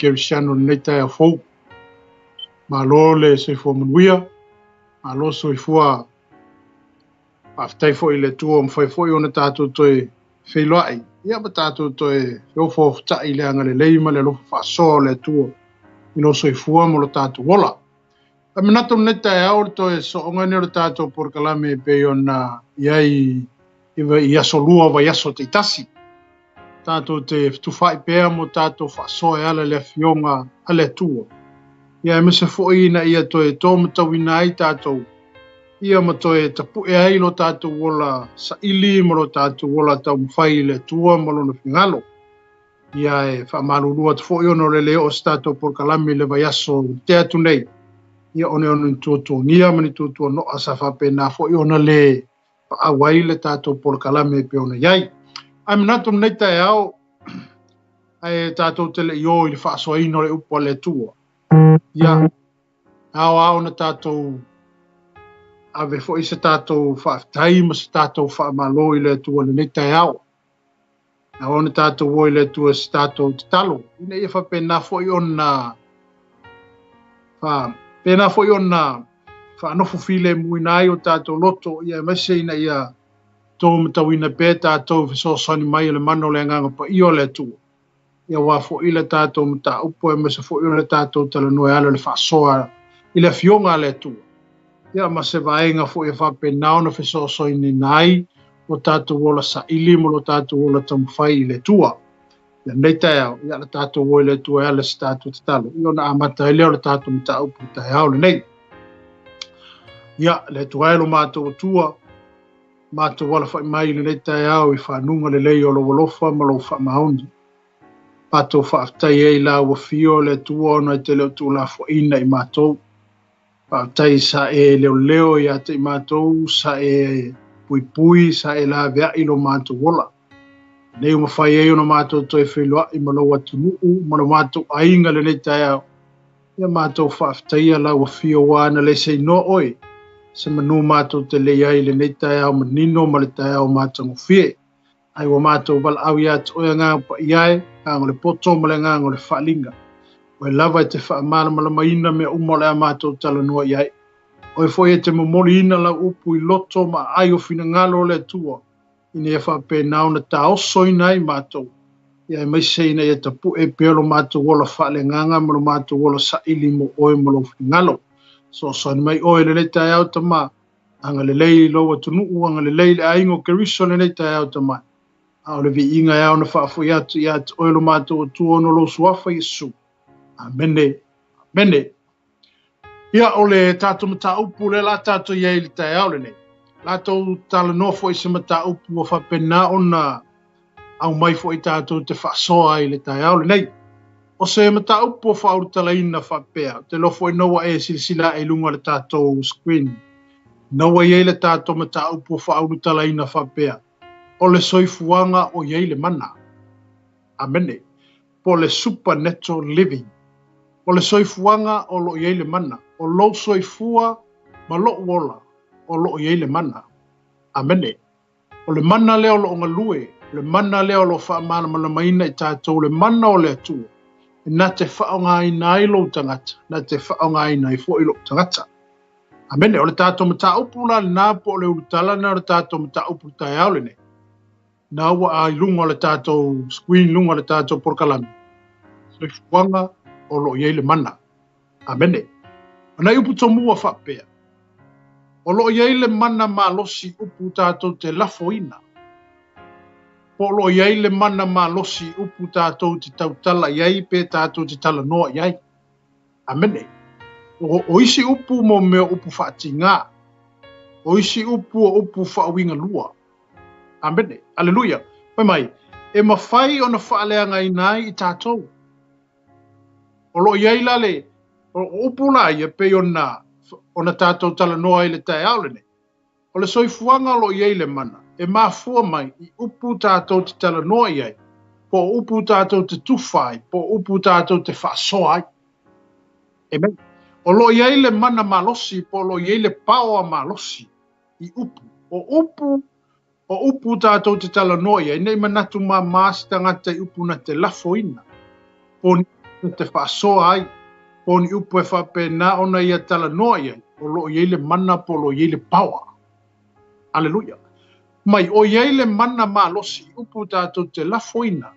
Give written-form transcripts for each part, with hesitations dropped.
Kerisiano i lenei taeao fou. Malo le soifua manuia, malo soifua. Faafetai foi i le Atua ua mafai foi ona tatou toe feiloai, ia ma tatou toe feofoofotai i le agalelei ma le alofa faasoa o le Atua i lou soifua ma lo tatou ola. E manatu lenei taeao le toe sooga nei o le tatou polokalame e pei ona i ai i aso lua o vaiaso taitasi. Tatou te fetufaai pea mo tatou faasoa e ala i le Afioga a le Atua. Ia aemaise foi ina ia toe tōmatauina ai tatou, ia ma toe tapu'e ai lo tatou ola saili ma lo tatou ola taumafai i le Atua ma Lona finagalo. Ia e faamalulu atu foi ona o le le oo o se tatou polokalame i le vaiaso ua tea atu nei, ia ona o ni tuatuagia ma ni tuatuano'a sa faapena foi ona le paau ai le tatou polokalame e pei ona i ai. Ae manatu lenei taeao, ae tatou te le i o i le faasoaina o le upu a le Atua. Ia, e ao lava ona tatou ave foi se tatou faafetai ma se tatou faamalo i le Atua i lenei taeao. E ao ona tatou o i le Atua i se tatou tatalo, ina ia faapena foi ona faapena foi ona faanofo filemuina ai o tatou loto, ia aemaise ina ia tōmatauina pea tatou i fesoasoani mai o le mana o le Agaga Paia o le Atua. Ia aua foi le tatou mataupu aemaise foi o le tatou talanoa e ala i le faasoa i le Afioga a le Atua. Ia ma se vaega foi e faapena ona fesoasoaniina ai lo tatou ola saili ma lo tatou ola taumafai i le Atua. Ia lenei taeao, ia le tatou o i le Atua e ala i se tatou tatalo, ia ona amata ai lea o le tatou mataupu i le taeao lenei. Ia, le Atua e lo matou Atua, matou alafai mai i lenei taeao i fanuga lelei o lou alofa ma lou faamaoni. Matou faafetai ai la ua fio le Atua ona e te le o tuulafoaiina i matou. Faafetai sa e leoleo ia te i matou, sa e puipui, sa e laveai lo matou ola. Nei ua mafai ai ona matou toe feiloai ma lou atunuu ma lo matou aiga lenei taeao. Ia matou faafetaia lau afio ua ana le se inoa oe, se manu matou te lei ai i lenei taeao manino ma le taeao matagofie. Ai ua matou valaau ia te oe Agaga Paia e, Agaga o le poto ma le Agaga o le faaaliga. Oe lava e te faamalamalamaina mea uma o le a matou talanoa i ai. Oe foi e te momoliina lau upu i loto ma aai o finagalo o le Atua, ina ia faapena ona taosoina ai matou, ia aemaise ina ia tapu'e pea lo matou ola faaleagaga ma lo matou ola saili mo oe ma lou finagalo. Soasoani mai oe i lenei taeao, Tama, agalelei i lou atunuu, agalelei i le aiga o Keriso i lenei taeao, Tama. A o le viiga e ao ona faafoi atu ia te oe lo matou Atua ona o lou suafa Iesu. Amene. Amene. Ia, o le tatou mataupu lea la tatou i ai i le taeao lenei. Latou talanoa foi i se mataupu ua faapena ona aumai foi tatou te faasoa ai i le taeao lenei. O se mataupu ua faaulutalaina faapea, ou te iloa foi na ua e silasila ae i luga o le tatou screen, na ua i ai le tatou mataupu ua faaulutalaina faapea, o le soifuaga o i ai le mana. Amene. Po o le supernatural living. O le soifuaga o lo o i ai le mana. O lou soifua ma lou ola o lo o i ai le mana. Amene. O le mana lea o lo o galue, o le mana lea o lo o faamalamalamaina i tatou, le mana o le Atua, e na te faaaogaina ai lou tagata, na te faaaogaina ai foi lou tagata. Amene. O le tatou mataupu la lena po o le ulutala lena o le tatou mataupu i le taeao lenei. Na ua a i luga o le tatou screen, luga o le tatou polokalame, soifuaga o lo o i ai le mana. Amene. O nai upu tomua faapea, o lo o i ai le mana malosi upu tatou te lafoina, po o lo o i ai le mana malosi upu tatou te tautala i ai pe tatou te talanoa i ai. Amene. O isi upu mo mea o upu faatigā, o isi upu o upu faauigalua. Amene. Aleluia. Fai mai, e mafai ona faaleagaina ai i tatou. O lo o i ai la le, o upu la ia pei ona, ona tatou talanoa ai i le taeao lenei. O le soifuaga o lo o i ai le mana, e mafua mai i upu tatou te talanoa i ai, po o upu tatou te tufa ai, po o upu tatou te faasoa ai. Amen. O lo o i ai le mana malosi, po o lo o i ai le paoa malosi i upu. O upu, o upu tatou te talanoa i ai, nei manatu māmā se tagata i upu na te lafoina, po o ni Na te faasoa ai, po o ni upu e faapena ona ia talanoa i ai, o lo o i ai le mana po o lo o i ai le power. Aleluia. Mai, o i ai le mana malosi i upu tatou te lafoina,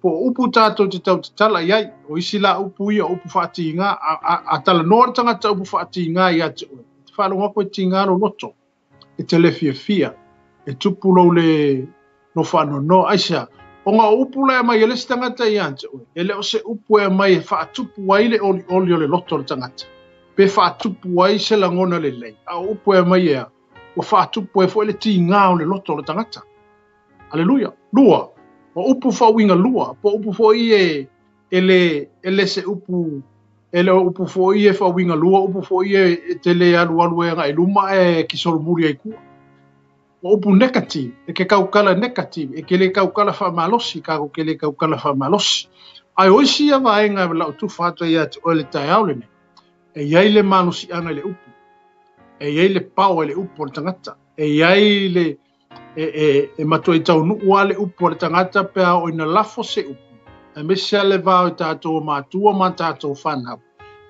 po o upu tatou te tautatala i ai. O isi la upu ia, o upu faatiga, a talanoa le tagata upu faatiga ia te oe, e te faalogo atu e tiga lou loto, e te le fiafia, e tupu lou le lou faanoanoa. Aisea? Ona o upu la e aumai e le isi tagata ia te oe, e le o se upu e aumai e faatupu ai le olioli o le loto o le tagata, pe faatupu ai se lagona lelei, a o upu e aumai e a, ua faatupu ai foi le tiga o le loto o le tagata. Aleluia. Lua, o upu faauiga lua, po o upu foi e e le e le se upu e le o upu foi e faauiga lua, upu foi e te le alualu e agai i luma ae kisolomuli ai i tua. O upu negative, e ke tautala negative, e ke le tautala faamalosi, tatou te le tautala faamalosi. Ae o isi ia vaega o lau tufa atu ai ia te oe i le taeao lenei, e i ai le malosiaga i le upu, e i ai le power i le upu a le tagata, e i ai le, e matuai taunuu lava le upu a le tagata pe a oo ina lafo se upu, aemaise lava le va o tatou matua ma tatou fanau,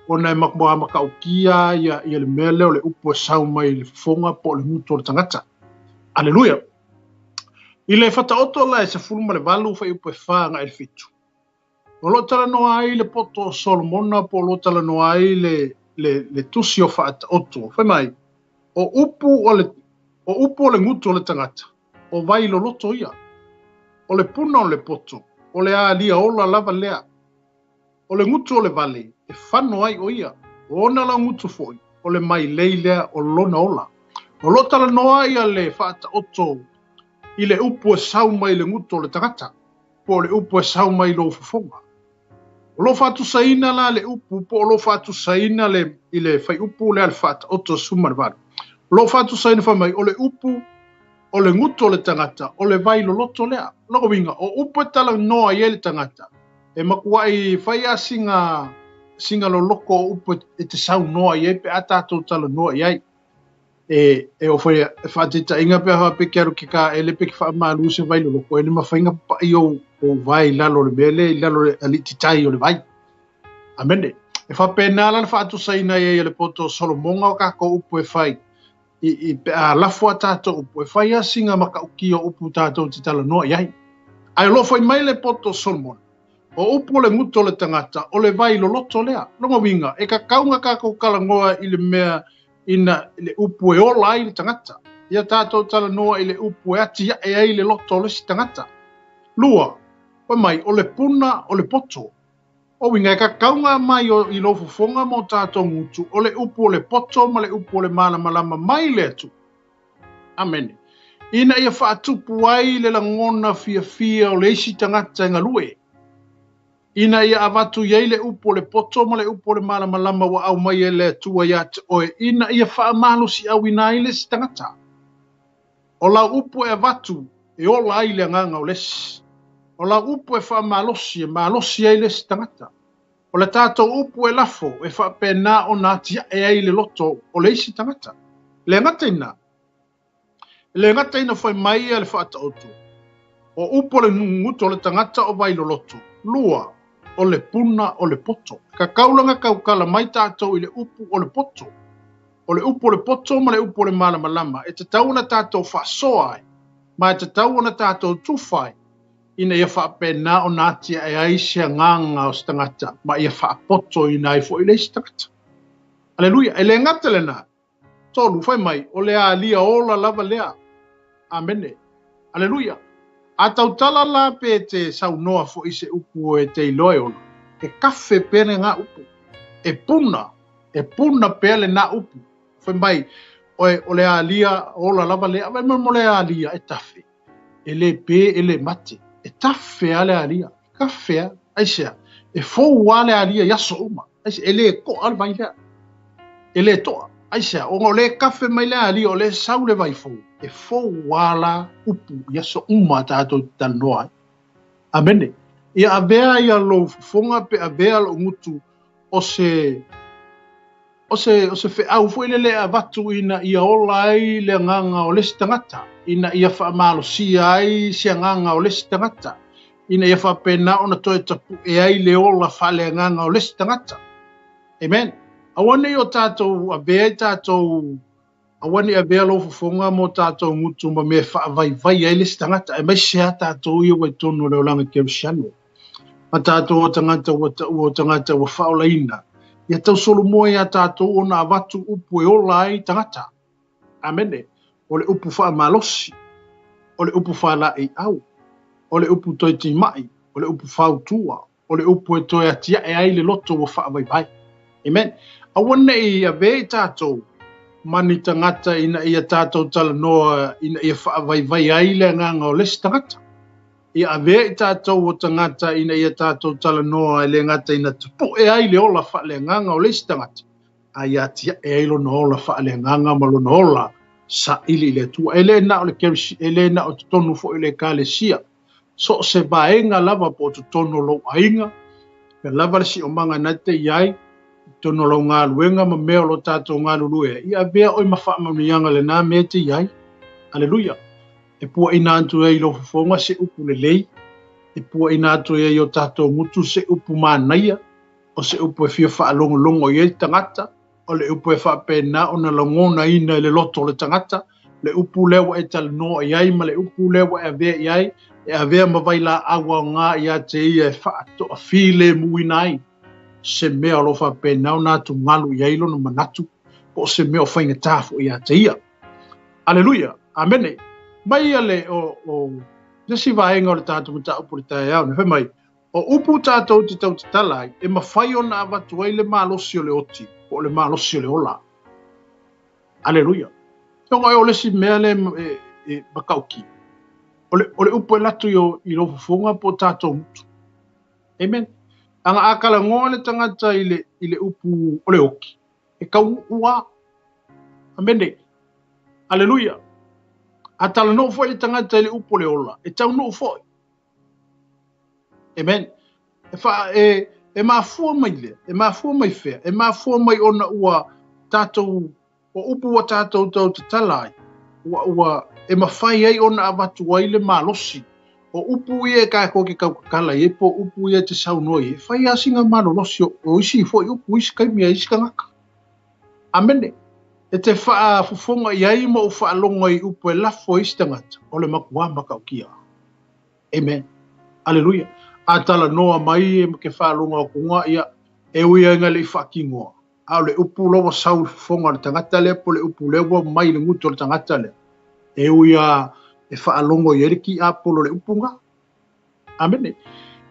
ona e matua matautia ia le mea lea o le upu e sau mai le fofoga po o le gutu o le tagata. Aleluia! I le Faataoto la e 18 fuaiupu e 4 agai i le 7, o lo o talanoa ai le poto o Solomona po o lo o talanoa ai le tusi o Faataoto. Fai mai, o upu o le, o upu o le gutu o le tagata, o vai loloto ia. O le puna o le poto, o le alia ola lava lea. O le gutu o le vale, e fano ai o ia. O ona lau gutu foi, o le mailei lea o lona ola. O lo o talanoa ia le Faataoto i le upu e sau mai le gutu o le tagata, po o le upu e sau mai lou fofoga. O lo o faatusaina la le upu, po o lo o faatusaina le, i le fuaiupu lea le Faataoto 18. O lo o faatusaina fai mai, o le upu o le gutu o le tagata, o le vai loloto lea. Lona uiga, o upu e talanoa i ai le tagata, e matuai fai lava sina loloko o upu e te saunoa i ai pe a tatou talanoa i ai. E oo foi e faataitaiga pe a faapea ke alu ke kāʻele pe ke faamalu se vai loloko, e le mafai ona papaʻi ou vai i lalo o le mea lea, i lalo o le alititai o le vai. Amene. E faapena la le faatusaina ai e le poto o Solomona o tatou upu e fai i pe a lafo a tatou upu, e fai lava sina matautia o upu tatou te talanoa i ai. Ae o lo o fai mai le poto o Solomona, o upu o le gutu o le tagata, o le vai loloto lea. Lona uiga, e tatau ona tatou talanoa i le mea ina le upu e ola ai le tagata. Ia tatou talanoa i le upu e atiae ai le loto o le isi tagata. Lua, fai mai, o le puna o le poto. O uiga, e tatau ona aumai i lou fofoga ma o tatou gutu, o le upu o le poto ma le upu o le malamalama mai le Atua. Amene. Ina ia faatupu ai le lagona fiafia o le isi tagata e galue. Ina ia avatu i ai le upu o le poto ma le upu o le malamalama ua aumai e le Atua ia te oe, ina ia faamalosiauina ai le isi tagata. O lau upu e avatu e ola ai le agaga o le isi. O lau upu e faamalosi e malosi ai le isi tagata. O le tatou upu e lafo e faapena ona atiae ai le loto o le isi tagata. Le gata ina, e le gata ina fai mai ia le Faataoto, o upu o le gutu o le tagata o vai loloto. Lua, o le puna o le poto. Ka kaulanga kaukala mai tatou i le upu o le poto. O le upu o le poto ma le upu o le malamalama e tatau ona tatou faasoa ai, ma e tatau ona tatou tufa ai, ina ia faapena ona atiae ai se agaga o se tagata ma ia faapotoina ai foi le isi tagata. Aleluia! E le gata lena, tolu, fai mai, o le alia ola lava lea. Amene. Aleluia! A tautala la pe te saunoa foi se upu e te iloa e ola, e kafe pea lena upu, e puna, e puna pea lena upu. Fai mai, oe, o le alia ola lava lea, fai mai mo le alia e tafe, e le pe, e le mate, e tafe lava le alia, e kafe lava, aisea, e fou lava le alia i aso uma, aisea, e le toa le vai lea, e le toa, aisea, ona o lea e kafe mai le alia, o lea e sau le vai fou, e fou lava la upu i aso uma a tatou te talanoa ai. Amene. Ia avea ia lou fofoga pe avea lou gutu o se o se o se feau foi lele e avatu ina ia ola ai le agaga o le isi tagata, ina ia faamalosia ai se agaga o le isi tagata, ina ia faapena ona toe tapu'e ai le ola faaleagaga o le isi tagata. Amen. Aua ne i o tatou avea i tatou, aua ne i avea lou fofoga mo tatou gutu ma mea e faavaivai ai le isi tagata, aemaise lava tatou ia ua i totonu o le olaga kerisiano. Ma tatou o tagata ua taua o tagata ua faaolaina, ia tausolomua iā tatou ona avatu upu e ola ai tagata. Amene. O le upu faamalosi, o le upu faalaeiau, o le upu toe timai, o le upu fautua, o le upu e toe atiae ai le loto ua faavaivai. Amen. Aua ne i avea i tatou ma ni tagata ina ia tatou talanoa ina ia faavaivai ai le agaga o le isi tagata. Ia avea i tatou o tagata ina ia tatou talanoa e le gata ina tapu'e ai le ola faaleagaga o le isi tagata, a ia atiae ai lona ola faaleagaga ma lona ola saili i le Atua. E le na o le Kerisi, e le na o totonu foi o le Ekalesia, so o se vaega lava po o totonu o lou aiga, pea lava le siomaga na te i ai, i totonu o lau galuega ma mea o lo tatou galulue ai, ia avea oe ma faamanuiaga lena mea e te i ai. Aleluia! E puaina atu ai i lou fofoga se upu lelei, e puaina atu ai i o tatou gutu se upu manaia, o se upu e fia faalogologo i ai le tagata, o le upu e faapena ona lagonaina i le loto o le tagata, le upu lea ua e talanoa i ai ma le upu lea ua e avea i ai, e avea ma vailaau aoga ia te ia e faatoafilemuina ai se mea o lo o faapena ona atugalu i ai lona manatu, po o se mea o faigata foi ia te ia. Aleluia! Amene! Mai ia le o, o le isi vaega o le tatou mataupu i le taeao, fai mai, O upu tatou te tautatala ai, e mafai ona avatu ai le malosi o le oti, po o le malosi o le ola. Aleluia. Ona o le isi mea lea e, e matautia. O le, o le upu e lato i, o, i lou fofoga po o tatou gutu. Amen. Aga a talanoa le tagata i le, i le upu o le oki, e taunuu lava. Amene. Aleluia. A talanoa foi le tagata i le upu o le ola, e taunuu foi. Amen. E, wha, e, e mafua mai lea, e mafua mai fea, e mafua mai ona ua tatou, o upu ua tatou tau tatala ai, ua, ua e mafai ai ona avatu ai le malosi. O upu ia e kākou ke tautatala i ai, po o upu ia e te saunoa i ai, e fai lava sina malolosi o, o isi foi upu, isi taimi a isi tagata. Amene. E te faafofoga i ai ma ou faalogo ai i upu e lafo ai isi tagata, o le matua matautia. Amen. Aleluia. A talanoa mai e ke faalogo atu ia, e ui ai ina le i faatinoa, a o le upu la ua sau i le fofoga o le tagata lea, po o le upu lea ua mai i le gutu o le tagata lea, e ui a e faalogo i ai le tiapolo o le upu lena. Amene.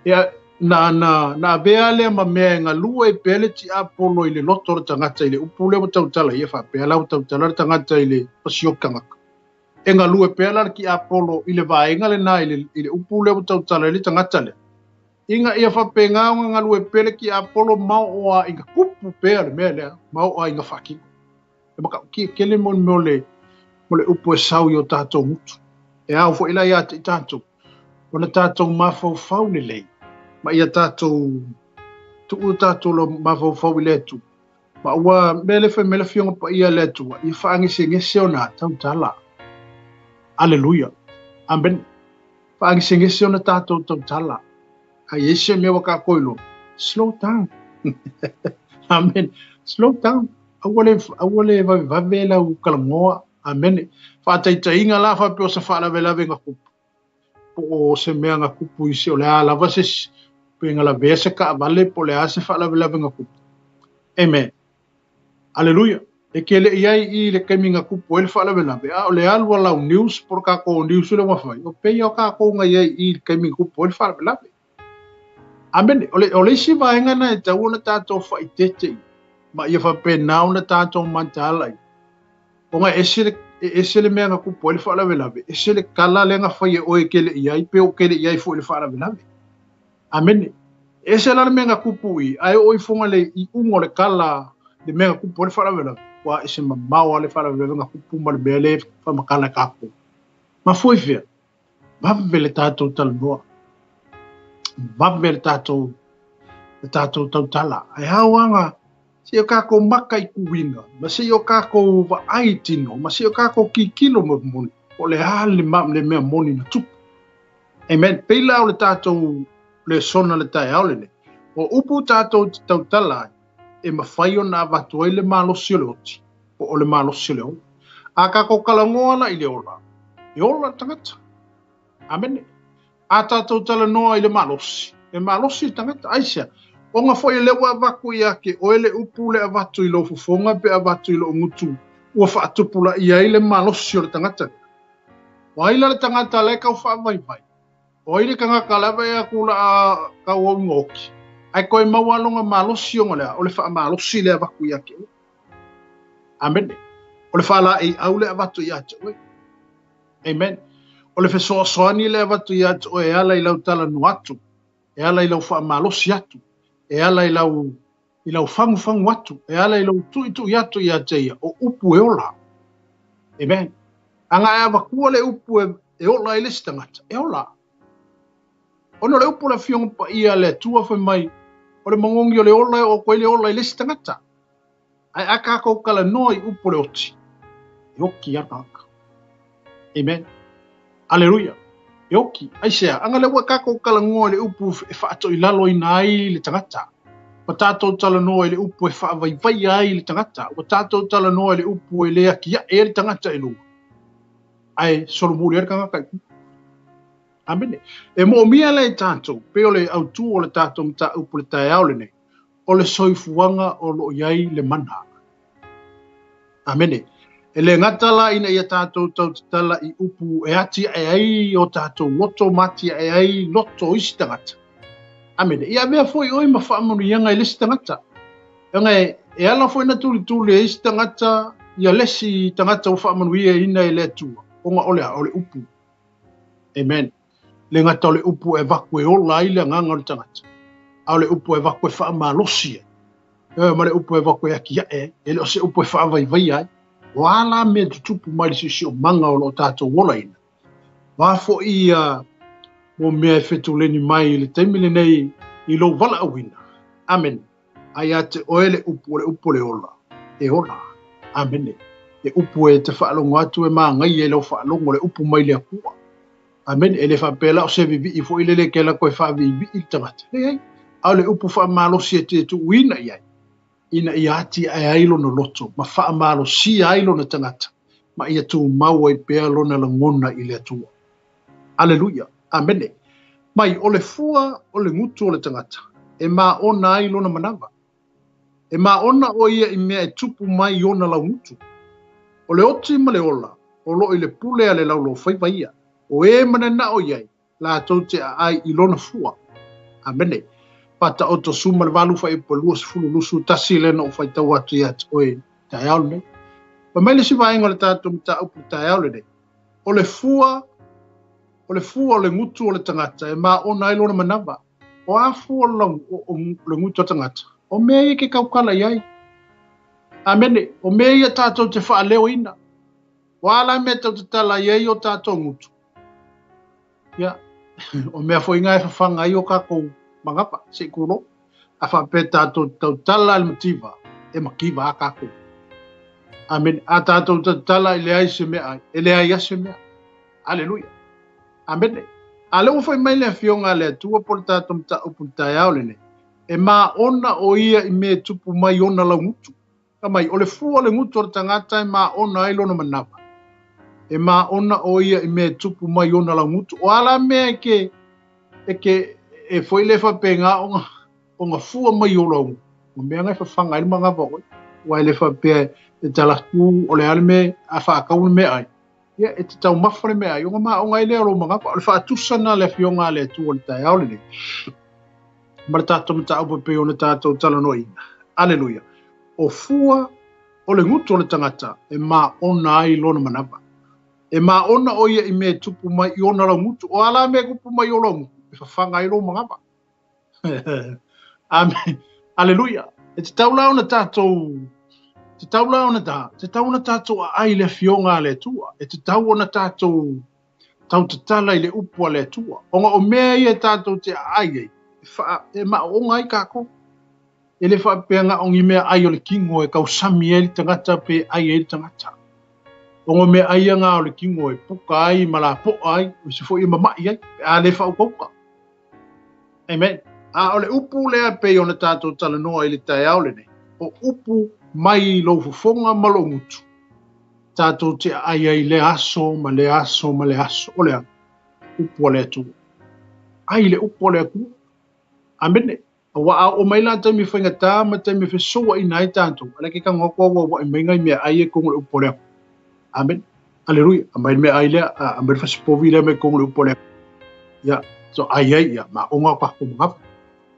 Ia, na, na, na avea lea ma mea e galue ai pea le tiapolo i le loto o le tagata i le upu lea ua tautala ia faapea la ua tautala le tagata i le pasioki tagata. E galue pea la le tiapolo i le vaega lena i le, i le upu lea ua tautala i le tagata lea. Ina ia faapena ona galue pea le tiapolo ma oo lava ina tupu pea le mea lea, ma oo lava ina faatino. E matautia tele mo le mea o le, o le upu e sau i o tatou gutu. E ao foi la ia te i tatou, ona tatou mafaufau lelei, ma ia tatou tuu o tatou mafaufau i le Atua. Ma ua mea le fai mai le Afioga Paia a le Atua, ia faagesegese ona tautala. Aleluia. Amen. Faagesegese ona tatou tautala. A i ai se mea ua tatou iloa, slow down. Amen. Slow down. Aua le, aua le vavevave lau talanoa. Amene. Faataitaiga la faapea o se faalavelave na tupu. Po o se mea na tupu i se o le a lava se pe na lavea se taavale po o le a se faalavelave na tupu. Amen. Aleluia. E te le i ai i le taimi na tupu ai le faalavelave, a o le alu a lau news po o le tatou news lea ua fai, o pei o tatou na i ai i le taimi na tupu ai le faalavelave. Amene. O le, o le isi vaega na e tatau ona tatou faaeteete i, ma ia faapena ona tatou mataala i. Ona e ese le, e ese le mea na tupu ai le faalavelave, ese le tala lea na fai e oe e te le i ai, pe ou te le i ai foi i le faalavelave. Amene. E ese la le mea na tupu i, ae oo ifoga le iuga o le tala, le mea na tupu ai le faalavelave, ua ese mamao lava le faalavelave na tupu ma le mea lea e faamatala e tatou. Mafua i fea? Vave le tatou talanoa. Vave le tatou, le tatou tautala. Ae ao lava se i o kākou mataituina, ma se i o kākou vaai tino, ma se i o kākou kikilo moni, po o le a le, le mea moni na tupu. Amen. Pei la o le tatou lesona le taeao lenei. O upu tatou te tautala ai, e mafai ona avatu ai le malosi o le oti, po o le malosi o le ola. A tatou talanoa la i le ola, e ola le tagata. Amene. A tatou talanoa i le malosi, e malosi le tagata. Aisea? Ona foi o lea ua avatu ia te oe le upu le avatu i lou fofoga pe avatu i lou gutu, ua faatupulaia ai le malosi o le tagata. O ai la le tagata la e tau faavaivai? O ai le tagata la e atu la tau au oki? Ae koe maua lona malosi ona lea, o le faamalosi le avatu ia te oe. Amene. O le faalaei au le avatu ia te oe. Amen. O le fesoasoani le avatu ia te oe e ala i lau talanoa atu, e ala i lau faamalosi atu, e ala i lau fagufagu atu, e ala i lau tuitui atu ia te ia, o upu e ola. Amen. Aga e avatua le upu e ola i le isi tagata, e ola. Ona o le upu le afioga paia le Atua fai mai, o le magogi o le ola e oo atu ai le ola i le isi tagata. Ae a tatou talanoa i upu o le oti, e oki a tagata. Amen. Aleluia. E oki. Aisea, aga lea ua tatou talanoa i le upu e faatoilaloina ai le tagata. Ua tatou talanoa i le upu e faavaivaia ai le tagata. Ua tatou talanoa i le upu e le atiae ai le tagata i luga. Ae solomuli ai le tagata i tua. Amene. E moomia lea i tatou, pe o le autu o le tatou mataupu le taeao lenei, o le soifuaga o lo o i ai le mana. Amene. E le gata la ina ia tatou tautatala i upu e atiae ai o tatou loto ma atiae ai loto o isi tagata. Amene. Ia avea foi oe ma faamanuiaga i le isi tagata. Ona e ala foi na tulituli e isi tagata ia le isi tagata ua faamanuiaina e le Atua, ona o le a? O le upu. Amen. Le gata o le upu e avatu e ola ai le agaga o le tagata, a o le upu e avatu e faamalosi ai. E ma le upu e avatu e atiae ai, e le o se upu e faavaivaia ai. O a la mea tutupu mai le siosiomaga o lo o tatou olaina. O a foi ia mo mea e fetuleni mai i le taimi lenei i lou valaauina. Amene. Ai ia te oe le upu o le upu o le ola, e ola. Amene. E upu e te faalogo atu e magaia i lau faalogo le upu mai le Atua. Amene. E le faapea la o se vivii foi lele ke la koe faavivii le tagata. Leai. A o le upu faamalosi e te tuuina i ai, ina ia atiae ai lona loto, ma faamalosia ai lona tagata, ma ia tumau ai pea lona lagona i le Atua. Aleluia. Amene. Mai, o le fua o le gutu o le tagata, e maona ai lona manava. E maona o ia i mea e tupu mai i ona laugutu. O le oti ma le ola, o lo o i le pule a le laulofaiva ia. O e mananao i ai, latou te aai i lona fua. Amene. Faataoto suma le valu fuaiupu 20 21 le na ou faitau atu ia te oe taeao lenei. Fai mai le isi vaega o le tatou mataupu taeao lenei. O le fua o le fua o le gutu o le tagata e maona ai lona manava. O a fua o le gutu o le tagata? O mea ia ke kaukala i ai. Amene. O mea ia tatou te faaleoina. O a la mea tau te tala i ai o tatou gutu. Ia, o mea foi ngā e whawhanga ai o kākou mangapa, se i kuro. A whapea tātou tautala le mativa, e makiva a kākou. Amen. A tātou tautala i le ai se mea ai, e le ai a se mea. Aleluia. Amene. A le ua fai mai le afioga a le Atua po le tatou mataupu i le taeao lenei, e maona o ia i mea e tupu mai ona laugutu. Ka mai, o le fua o le gutu o le tagata e maona ai lona manava. E maona o ia i mea e tupu mai ona laugutu. O a la mea e ke e foi le faapena ona fua mai o laugutu. O mea ngai whawhanga ai le mangawa oi. Ua e le faapea e talatu o le ale me a whaakau le mea ai. Ia, e te taumafa le mea ai. Ona maonga ai lea o lou mangawa. O le faatusa na le afioga a le Atua le taeao lenei. Ma le tatou mataupu e pei ona tatou talanoaina. Aleluia. O fua o le gutu o le tagata e maona ai lona manava. E maona o ia i mea e tupu mai i ona laugutu. O a la mea e tupu mai i o laugutu, e whawhanga ai lou mangawa. Amen. Aleluia. E te tau la ona tatou, te tau la ona ta, te tau ona tatou aai le afioga a le Atua. E te tau ona tatou tautatala i le upu a le Atua. Ona o mea ia e tatou te aai ai, e maaoga ai kākou. E le faapea na o ni mea ai o le kino e kausami ai le tagata pe ai ai le tagata. Ona o meaai ia na o le tino e puka ai ma lapoa ai, o isi foi e mamai ai, pe a le faautauta. Amen. A o le upu lea e pei ona tatou talanoa i le taeao lenei, o upu mai lou fofoga ma lou gutu, tatou te aai ai i lea aso ma lea aso ma lea aso. O le a? Upu a le Atua. Ai le upu a le Atua. Amene. Aua a oo mai la taimi faigata ma taimi e fesouaina ai tatou, a lea ke tago atu auauai mai nai meaai ia i totonu o le upu a le Atua. Amene. Aleluia. Aumai le meaai lea, aumai le fasipovi lea mai totonu o le upu a le Atua. Ia, so ai ai, ia, maoga o tatou manava.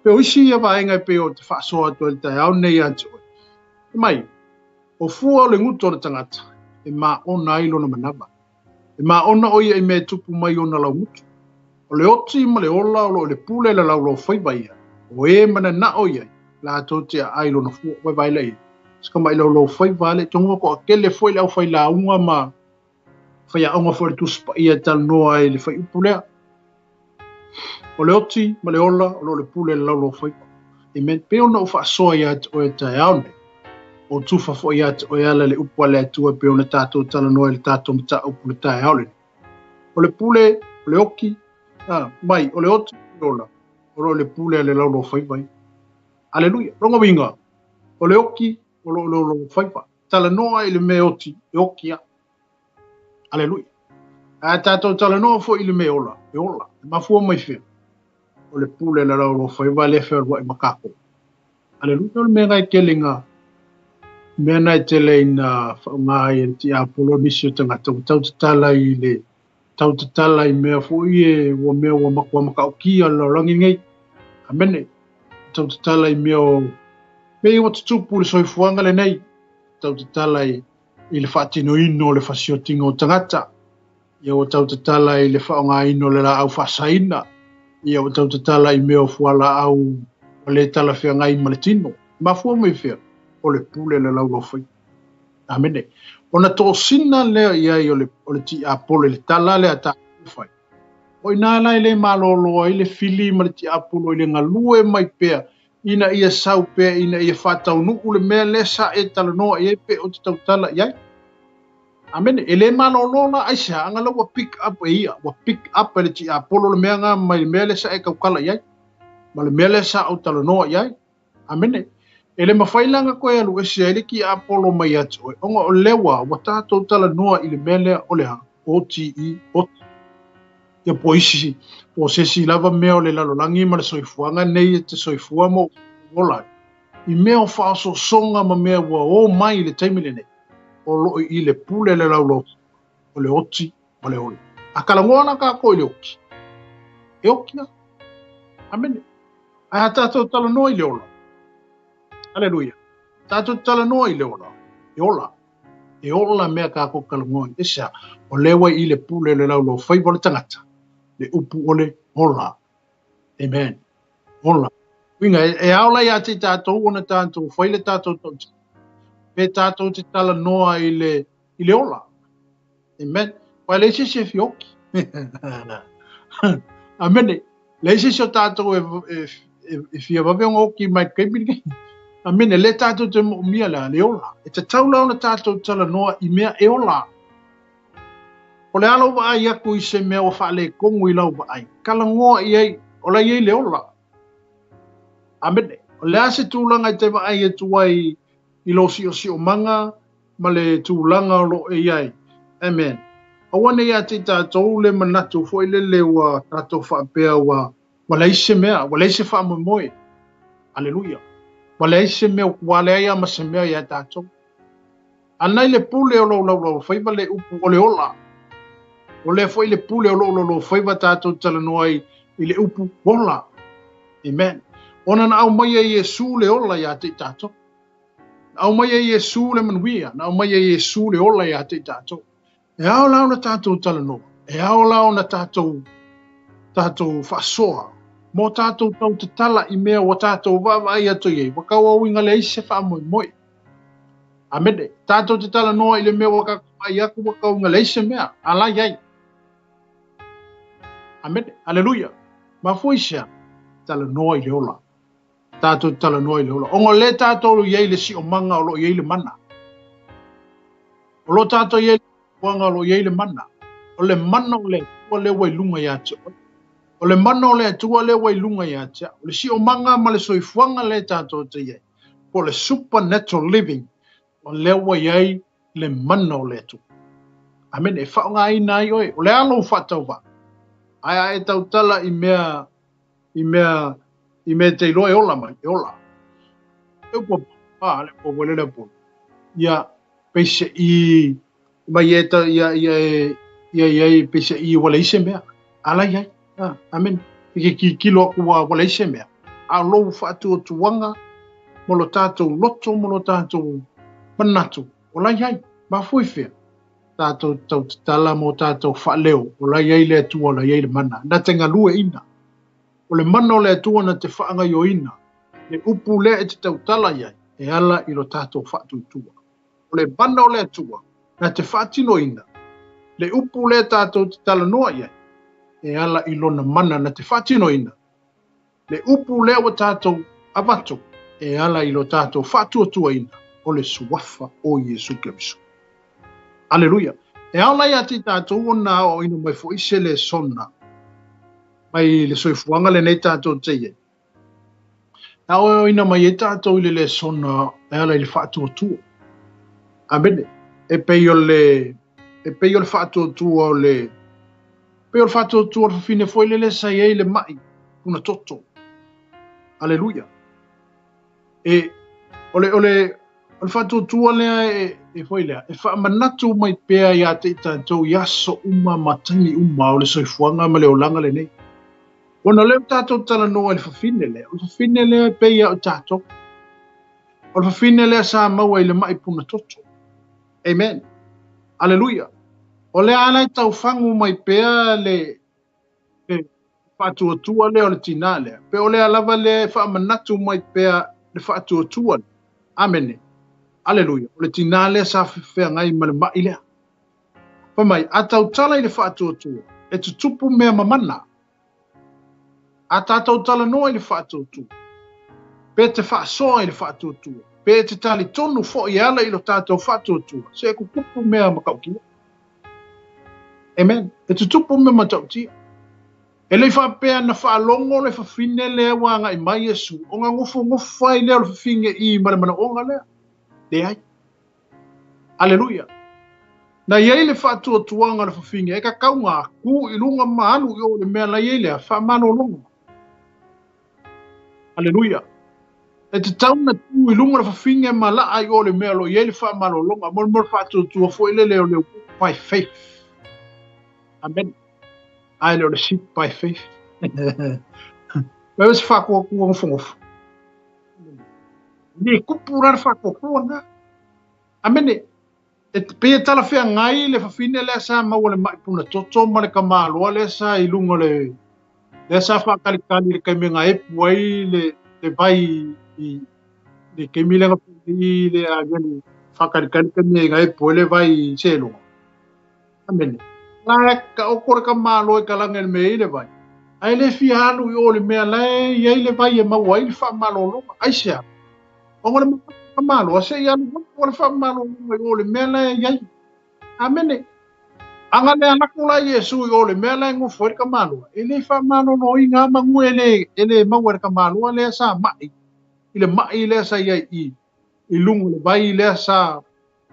Pe o isi ia vaega e pei o te faasoa atu ai le taeao lenei ia te oe. Fai mai, o fua o le gutu o le tagata, e maona ai lona manava. E maona ʻo ia i mea e tupu mai ona laugutu. O le oti ma le ola o lo o i le pule le laulaufaiva ia, o e mananao i ai, latou te aai lona fua. Vaevae lea i ai. Se tamaʻi laulaufaiva ale, tonu toatele foi le aufailauga ma faiaoga foi o le Tusi Paia e talanoa ai i le fuaiupu lea. O le oti ma le ola o lo o le pule le laulaufaiva. Amen. Pei ona ou faasoa ia te oe taeao nei, o tufa foi ia te oe ala le upu a le Atua pei ona tatou talanoa i le tatou mataupu le taeao lenei. O le pule, o le oki, a, mai, o le oti ma le ola, o lo o le pule a le laulaufaiva ia. Aleluia. Lona uiga, o le oki, o lo o laulaufaiva. Talanoa i le mea oti, e oki lava. Aleluia. A tatou talanoa foi i le mea ola, e ola. E mafua mai fea? O le pule le laulaufaiva lea e fealuai ma tatou. Aleluia. O le mea na e tele ina mea na e tele ina faaaoga ai e le tiapolo nisi o tagata ua tau tatala i le tau tatala i mea foi e ua mea ua matua matautia le lalolagi nei. Amene. Tau tatala i mea o mea ia ua tutupu i le soifuaga lenei. Tau tatala i i le faatinoina o le fasiotiga o tagata, ia ua tau tatala i le faaaogaina o le laau faasaina, ia ua tau tatala i mea o fualaau ua le talafeagai ma le tino. E mafua mai fea? O le pule le laulaufaiva. Amene. Ona tosina lea i ai o le, o le tiapolo i le tala lea a tatou fai. O i ina la e le malolo ai le fili ma le tiapolo i le galue mai pea ina ia sau pea ina ia faataunuu le mea lea sa e talanoa i ai pe ou te tautala i ai. Amene. E le malolo la aisea aga la ua pick up e ia, ua pick up e le tiapolo le mea nga mai le mea lea sa e tautala i ai ma le mea lea sa ou talanoa i ai. Amene. E le mafai la ona toe alu ese ai le tiapolo mai ia te oe, ona o lea ua, ua tatou talanoa i le mea lea o le a? OTE, oti. Ia po isi, po se isi lava mea o le lalolagi ma le soifuaga nei e te soifua ma ola ai, i mea o faaosoosoga ma mea ua o mai i le taimi lenei, o lo o i le pule le laulau o le oti ma le ola. A talanoa la tatou i le oti, e oti lava. Amene. Ae a tatou talanoa i le ola, aleluia, tatou talanoa i le ola, e ola. E ola mea tatou talanoa ai. Aisea? O lea ua i le pule o le laulaufaiva o le tagata, le upu o le ola. Amen. Ola. Uiga, e ao la ia te i tatou ona tatou fai le tatou tautino. Pe tatou te talanoa i le, i le ola. Amen. Aua e leai se isi e fia oki. Amene. Leai se isi o tatou e, e, e, e fia vave ona oki mai le taimi lenei. Amene. Lea tatou te moomia le a le ola. E tatau la ona tatou talanoa i mea e ola. O le a lou vaai atu i se mea ua faaletonu i lau vaai, talanoa i ai, o la e i ai le ola. Amene. O le a se tulaga e te vaai atu ai i lou siosiomaga, ma le tulaga o lo o i ai. Amen. Aua ne i ia te i tatou le manatu foi lele ua tatou faapea ua, ua leai se mea, ua leai se faamoemoe. Aleluia. Ua leai se mea, ua leai lava ma se mea ia tatou. A nai le pule o lou laulaufaiva le upu o le ola. O lea foi le pule o lou laulaufaiva tatou talanoa ai i le upu ola. Amen. Ona na aumaia e Iesu le ola ia te i tatou. Na aumai e Iesū le manuia, na aumai e Iesū le ola ia te i tatou. E ao la ona tatou talanoa, e ao la ona tatou, tatou faasoa, mo tatou tau tatala i mea ua tatou vaavaai atu i ai, ua tauauiga leai se faamoemoe. Amene. Tatou te talanoa i le mea ua tatou vaai atu ua tauiga leai se mea, a la i ai. Amene. Aleluia. Mafua i se a? Talanoa i le ola. Tatou te talanoa i le ola. Ona o lea tatou i ai le siomaga o lo o i ai le mana. O lo o tatou i ai soifuaga o lo o i ai le mana. O le mana o le Atua lea ua i luga ia te oe. O le mana o le Atua lea ua i luga ia te au. O le siomaga ma le soifuaga lea tatou te i ai, po o le supernatural living, o lea ua i ai le mana o le Atua. Amene. E faaaogaina ai oe. O le a lou faatauvaa? Ae a e tautala i mea i mea i mea e te iloa e ola mai, e ola. E upu a le po le le po. Ia peise'i mai e ta ia ia e ia ia e peise'i ua leai se mea. A la i ai. Ah, amen. I ke kikilo aku ua leai se mea. A o lou faatuatuaga mo lo tatou loto mo lo tatou manatu, o la i ai. Mafua i fea? Tatou tautatala mo tatou faaleo, o la i ai le Atua, o la i ai le mana. Na te galueina. O le mana o le Atua na te faagaioina le upu lea e te tautala i ai, e ala i lo tatou faatuatua. O le mana o le Atua na te faatinoina le upu lea tatou te talanoa i ai, e ala i lona mana na te faatinoina le upu lea ua tatou avatu, e ala i lo tatou faatuatuaina o le suafa o Iesu Keriso. Aleluia! E ao la ia te tatou ona aoaoina mai foi se lesona mai le soifuaga lenei tatou te i ai. E aoaoina mai ai tatou i le lesona e ala i le faatuatua. Amene. E pei o le e pei o le faatuatua o le pei o le faatuatua o le fafine foi lele sa i ai le ma'i puna toto. Aleluia. E o le o le o le faatuatua lea e, e foi lea, e faamanatu mai pea ia te i tatou i aso uma ma taimi uma o le soifuaga ma le olaga lenei. Ona o lea ua tatou talanoa i le fafine lea, o le fafine lea e pei lava o tatou. O le fafine lea sa maua i le ma'i puna toto. Amen. Aleluia. O lea ala e taufagu mai pea le, le faatuatua lea o le tinā lea. Pe o lea lava lea e faamanatu mai pea le faatuatua lea. Amene. Aleluia. O le tinā lea sa feagai ma le ma'i lea. Fai mai, a tautala i le faatuatua, e tutupu mea mamana. A tatou talanoa i le faatuatua, pe te faasoa i le faatuatua, pe te talitonu foi e ala i lo tatou faatuatua, se e tutupu mea matautia. Amen. E tutupu mea matautia. E le i faapea na faalogo le fafine lea ua agai mai Iesu, ona nofonofo ai lea o le fafine i ma le manaoga lea. Leai. Aleluia. Na i ai le faatuatuaga o le fafine e kakauga ku i luga ma alu i o le mea la i ai lea faamalologa. Aleluia. E tatau na tu i luga le fafine ma laa i o le mea lo i ai le faamalologa. Mo le mo le faatuatua foi lele o le walk by faith. Amen. Ae le o le sit by faith. Mai se faatuatua nofonofo. Le kupu la le faatuatua na. Amene. E pei e talafeagai le fafine lea sa maua le ma'i puna toto ma le tamaloa lea sa i luga o le lea sa faatalitali i le taimi e gaepu ai le le vai i le taimi lea na i le agelu faatalitali taimi e gaepu ai le vai i Seloa. Amene. La e taoto le tamaloa i talage i le mea e i ai le vai, ae le fia alu i o i le mea la e i ai le vai e maua ai le faamalologa. Aisea? Ona o le manatu o le tamaloa, se i alu atu le faamalologa i o i le mea la e i ai. Amene. A na le alu atu la Iesu i o i le mea la e nofo ai le tamaloa, e le faamaloloina lava manu e le, e le maua e le tamaloa lea sa ma'i, i le ma'i lea sa i ai i, i luga o le vai lea sa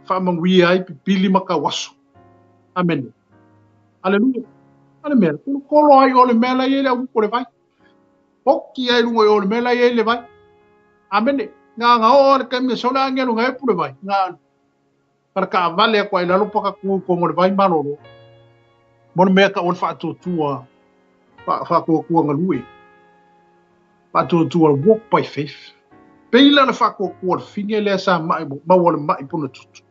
faamanuia ai pipili ma tauaso. Amene. Aleluia. A le mea, kolokolo ai o le mea la i ai le auupu o le vai. Poki ai luga i o le mea la i ai le vai. Amene. Nga nga oo le taimi e sau le agelu nga epu le vai. Nga kara kaavale aku ai lalo pa ka ku kongo le vai malolo. Mo le mea ka o le faatuatua, faatuatua galue. Faatuatua walk by faith. Pei la le faatuatua le fine lea sa ma'i maua le ma'i puna tutu.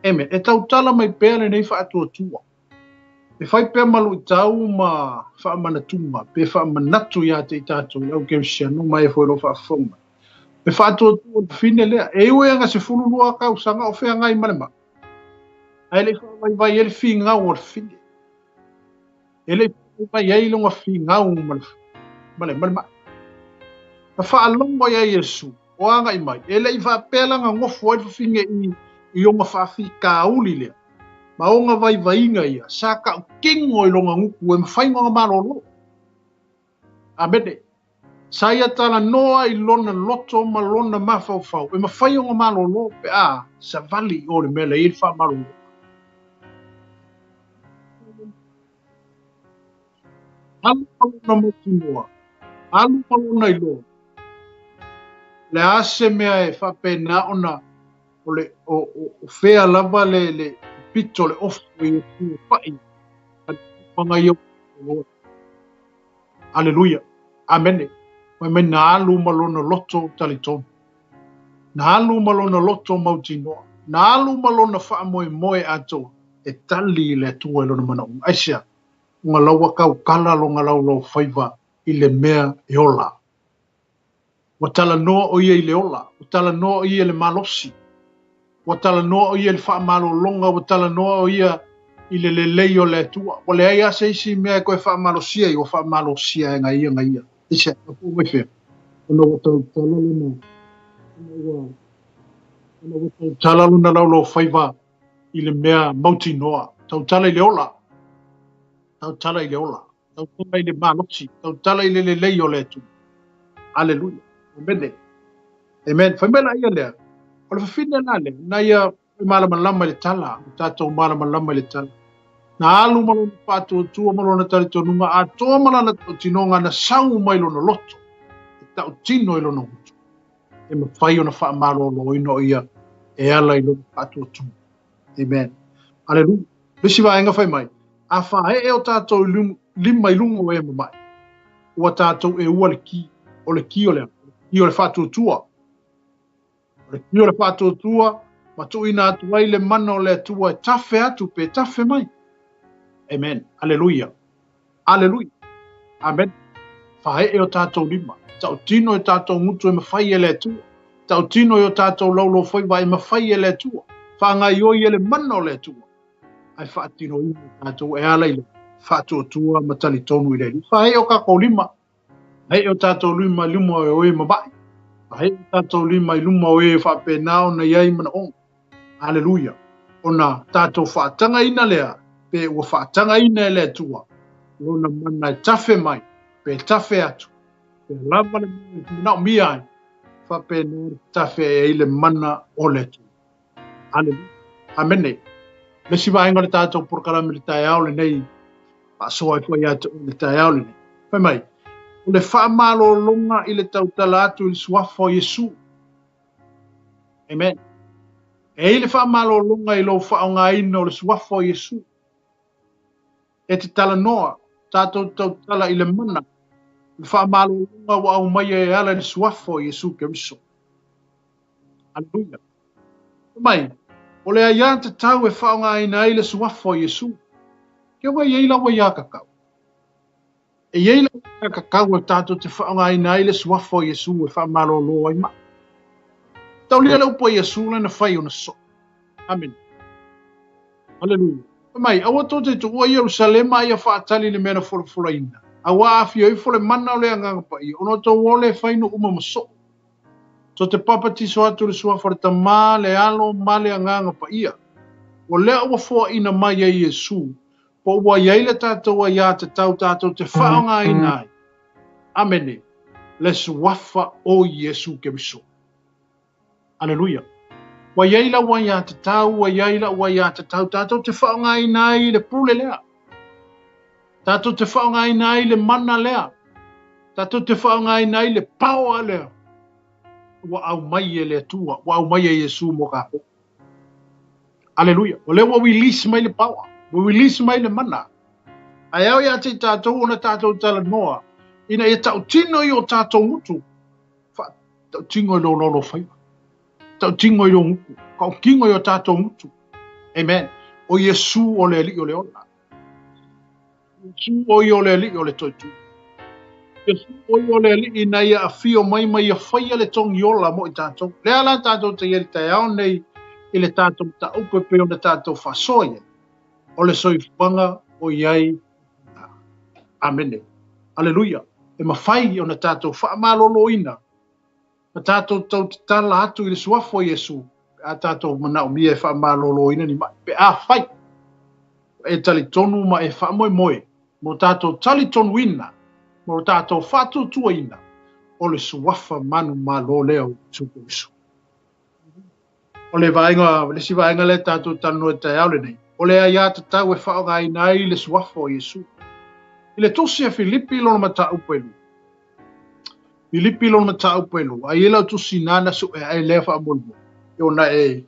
Amen. E tautala mai pea lenei faatuatua. E fai pea ma luitau ma faamanatuga pe faamanatu ia te i tatou le au kerisiano ma e foi o lo o faafofoga mai. E faatuatua le fine lea. E ui lava ina 12 tausaga o feagai ma le ma'i, ae le i faavaivai ai le figau o le fine. E le i faavaivai ai lona figau ma le, ma le, ma le ma'i. Na faalogo ia Iesu o agai mai, e le i faapea la na nofo ai le fafine i, i ona faafitauli lea. Ma ona vaivaiga ia, sa tautino i lona gutu e mafai ona malolo. Amene. Sa ia talanoa i lona loto ma lona mafaufau e mafai ona malolo pe a savali i o i le mea la e i ai le faamalologa. Alu ma lona mautinoa, alu ma lona iloa, o le a se mea e faapena ona o le o, o, o fea lava le, le pito o le ofu i Iesu e pa'i a le ia. Aleluia. Amene. Fai mai na alu ma lona loto talitonu. Na alu ma lona loto mautinoa. Na alu ma lona faamoemoe atoa e tali i le Atua i lona manaoga. Aisea? Ona la ua tautala lona laulaufaiva i le mea e ola. Ua talanoa ʻo ia i le ola, ua talanoa ʻo ia i le malosi, ua talanoa ʻo ia i le faamalologa, ua talanoa ʻo ia i le lelei o le Atua. Ua leai lava se isi mea e toe faamalosia ai, ua faamalosia e na ia na ia. Aisea? Ua pau mai fea? Ona ua tautala lona, ona ua, ona ua tautala lona laulaufaiva i le mea mautinoa, tautala i le ola, tautala i le ola. Tautala i le malosi, tautala i le lelei o le Atua. Aleluia. Amene. Amen. Fai mai la ia lea, o le fafine la lea, na ia malamalama i le tala, o tatou malamalama i le tala. Na alu ma lona faatuatua ma lona talitonuga atoa ma lana tautinoga na sau mai lona loto, e tautino i lona gutu. E mafai ona faamaloloina o ia e ala i lona faatuatua. Amen. Aleluia. Le isi vaega fai mai, a faaee o tatou lima i luga o e mama'i, ua tatou eua le ki, o le ki o le a? O le ki o le faatuatua. O le ki o le faatuatua, ma tuuina atu ai le mana o le Atua e tafe atu pe tafe mai. Amen. Aleluia. Aleluia. Amen. Faaee o tatou lima. Tautino i tatou gutu e mafai e le Atua. Tautino i o tatou laulaufaiva e mafai e le Atua. Faagaoioi e le mana o le Atua. Ae faatinoina i tatou e ala i le faatuatua ma talitonu i le Alii. Faaee o tatou lima. Faaee o tatou lima i luma o e mama'i. Faaee o tatou lima i luma o e faapena ona i ai manaoga. Aleluia! Ona tatou faatagaina lea, pe ua faatagaina e le Atua Lona mana e tafe mai, pe tafe atu, pe lava le mea e manaomia ai, faapena le tafe ai le mana o le Atua. Aleluia! Amene! Le isi vaega o le tatou polokalame i le taeao lenei, faasoa ai foi ia te oe i le taeao lenei. Fai mai, o le faamalologa i le tautala atu i le suafa o Iesu. Amen. E i ai le faamalologa i lou faaaogaina o le suafa o Iesu. E te talanoa, tatou tautala i le mana, le faamalologa ua aumaia e ala i le suafa o Iesu Keriso. Aleluia. Fai mai, o le aiatatau e faaaogaina ai le suafa o Iesu, ke ua i ai lau aiatatau? E i ai le aiatatau e tatou te faaaogaina ai le suafa o Iesu e faamalolo ai maʻi. Taulia le upu a Iesu lea na fai ona soo. Amene. Aleluia. Fai mai, aua tou te tuua Ierusalema a ia faatali i le mea na folafolaina, auā afio ifo le mana o le Agaga Paia, ona outou o lea e fai nuu uma ma soo. Tou te papatiso atu i le suafa o le Tama, le Alo, ma le Agaga Paia. O lea ua foaina mai e Iesu Po ua i ai le tatou aiatatau tatou te faaaogaina ai, amene, le suafa o Iesu Keriso. Aleluia. Ua i ai lau aiatatau, ua i ai la'u aiatatau tatou te faaaogaina ai le pule lea. Tatou te faaaogaina ai le mana lea. Tatou te faaaogaina ai le power lea. Ua aumai e le Atua, ua aumai e Iesu mo tatou. Aleluia. O lea ua release mai le power, ua release mai le mana. Ae ao ia te i tatou ona tatou talanoa ina ia tautino i o tatou gutu. Tautino i lou laulaufaiva. Tautino i lou gutu. Tautino i o tatou gutu. Amen. O Iesu o le Alii o le ola. Iesu o ia o le Alii o le toetuga. Iesu o ia o le Alii ina ia afio mai ma ia faia le togi ola mo i tatou. Lea la tatou te i ai i le taeao nei i le tatou mataupu e pei ona tatou faasoa i ai, o le soifuaga o i ai. Amene. Aleluia. E mafai ona tatou faamaloloina ma tatou tau tatala atu i le suafa o Iesu pe a tatou manaomia e faamaloloina ni maʻi, pe afai. Ua e talitonu ma e faamoemoe mo tatou talitonuina, mo tatou faatuatuaina o le Suafa manumalo lea o Iesu Keriso. O le vaega, le isi vaega lea tatou talanoa i le taeao lenei, o le aiatatau e faaaogaina ai le Suafa o Iesu. I le tusi a Filipi lona mataupu e lua, Filipi lona mataupu e lua, ai e lau tusi nana su'e ae lea faamolemole, e ona e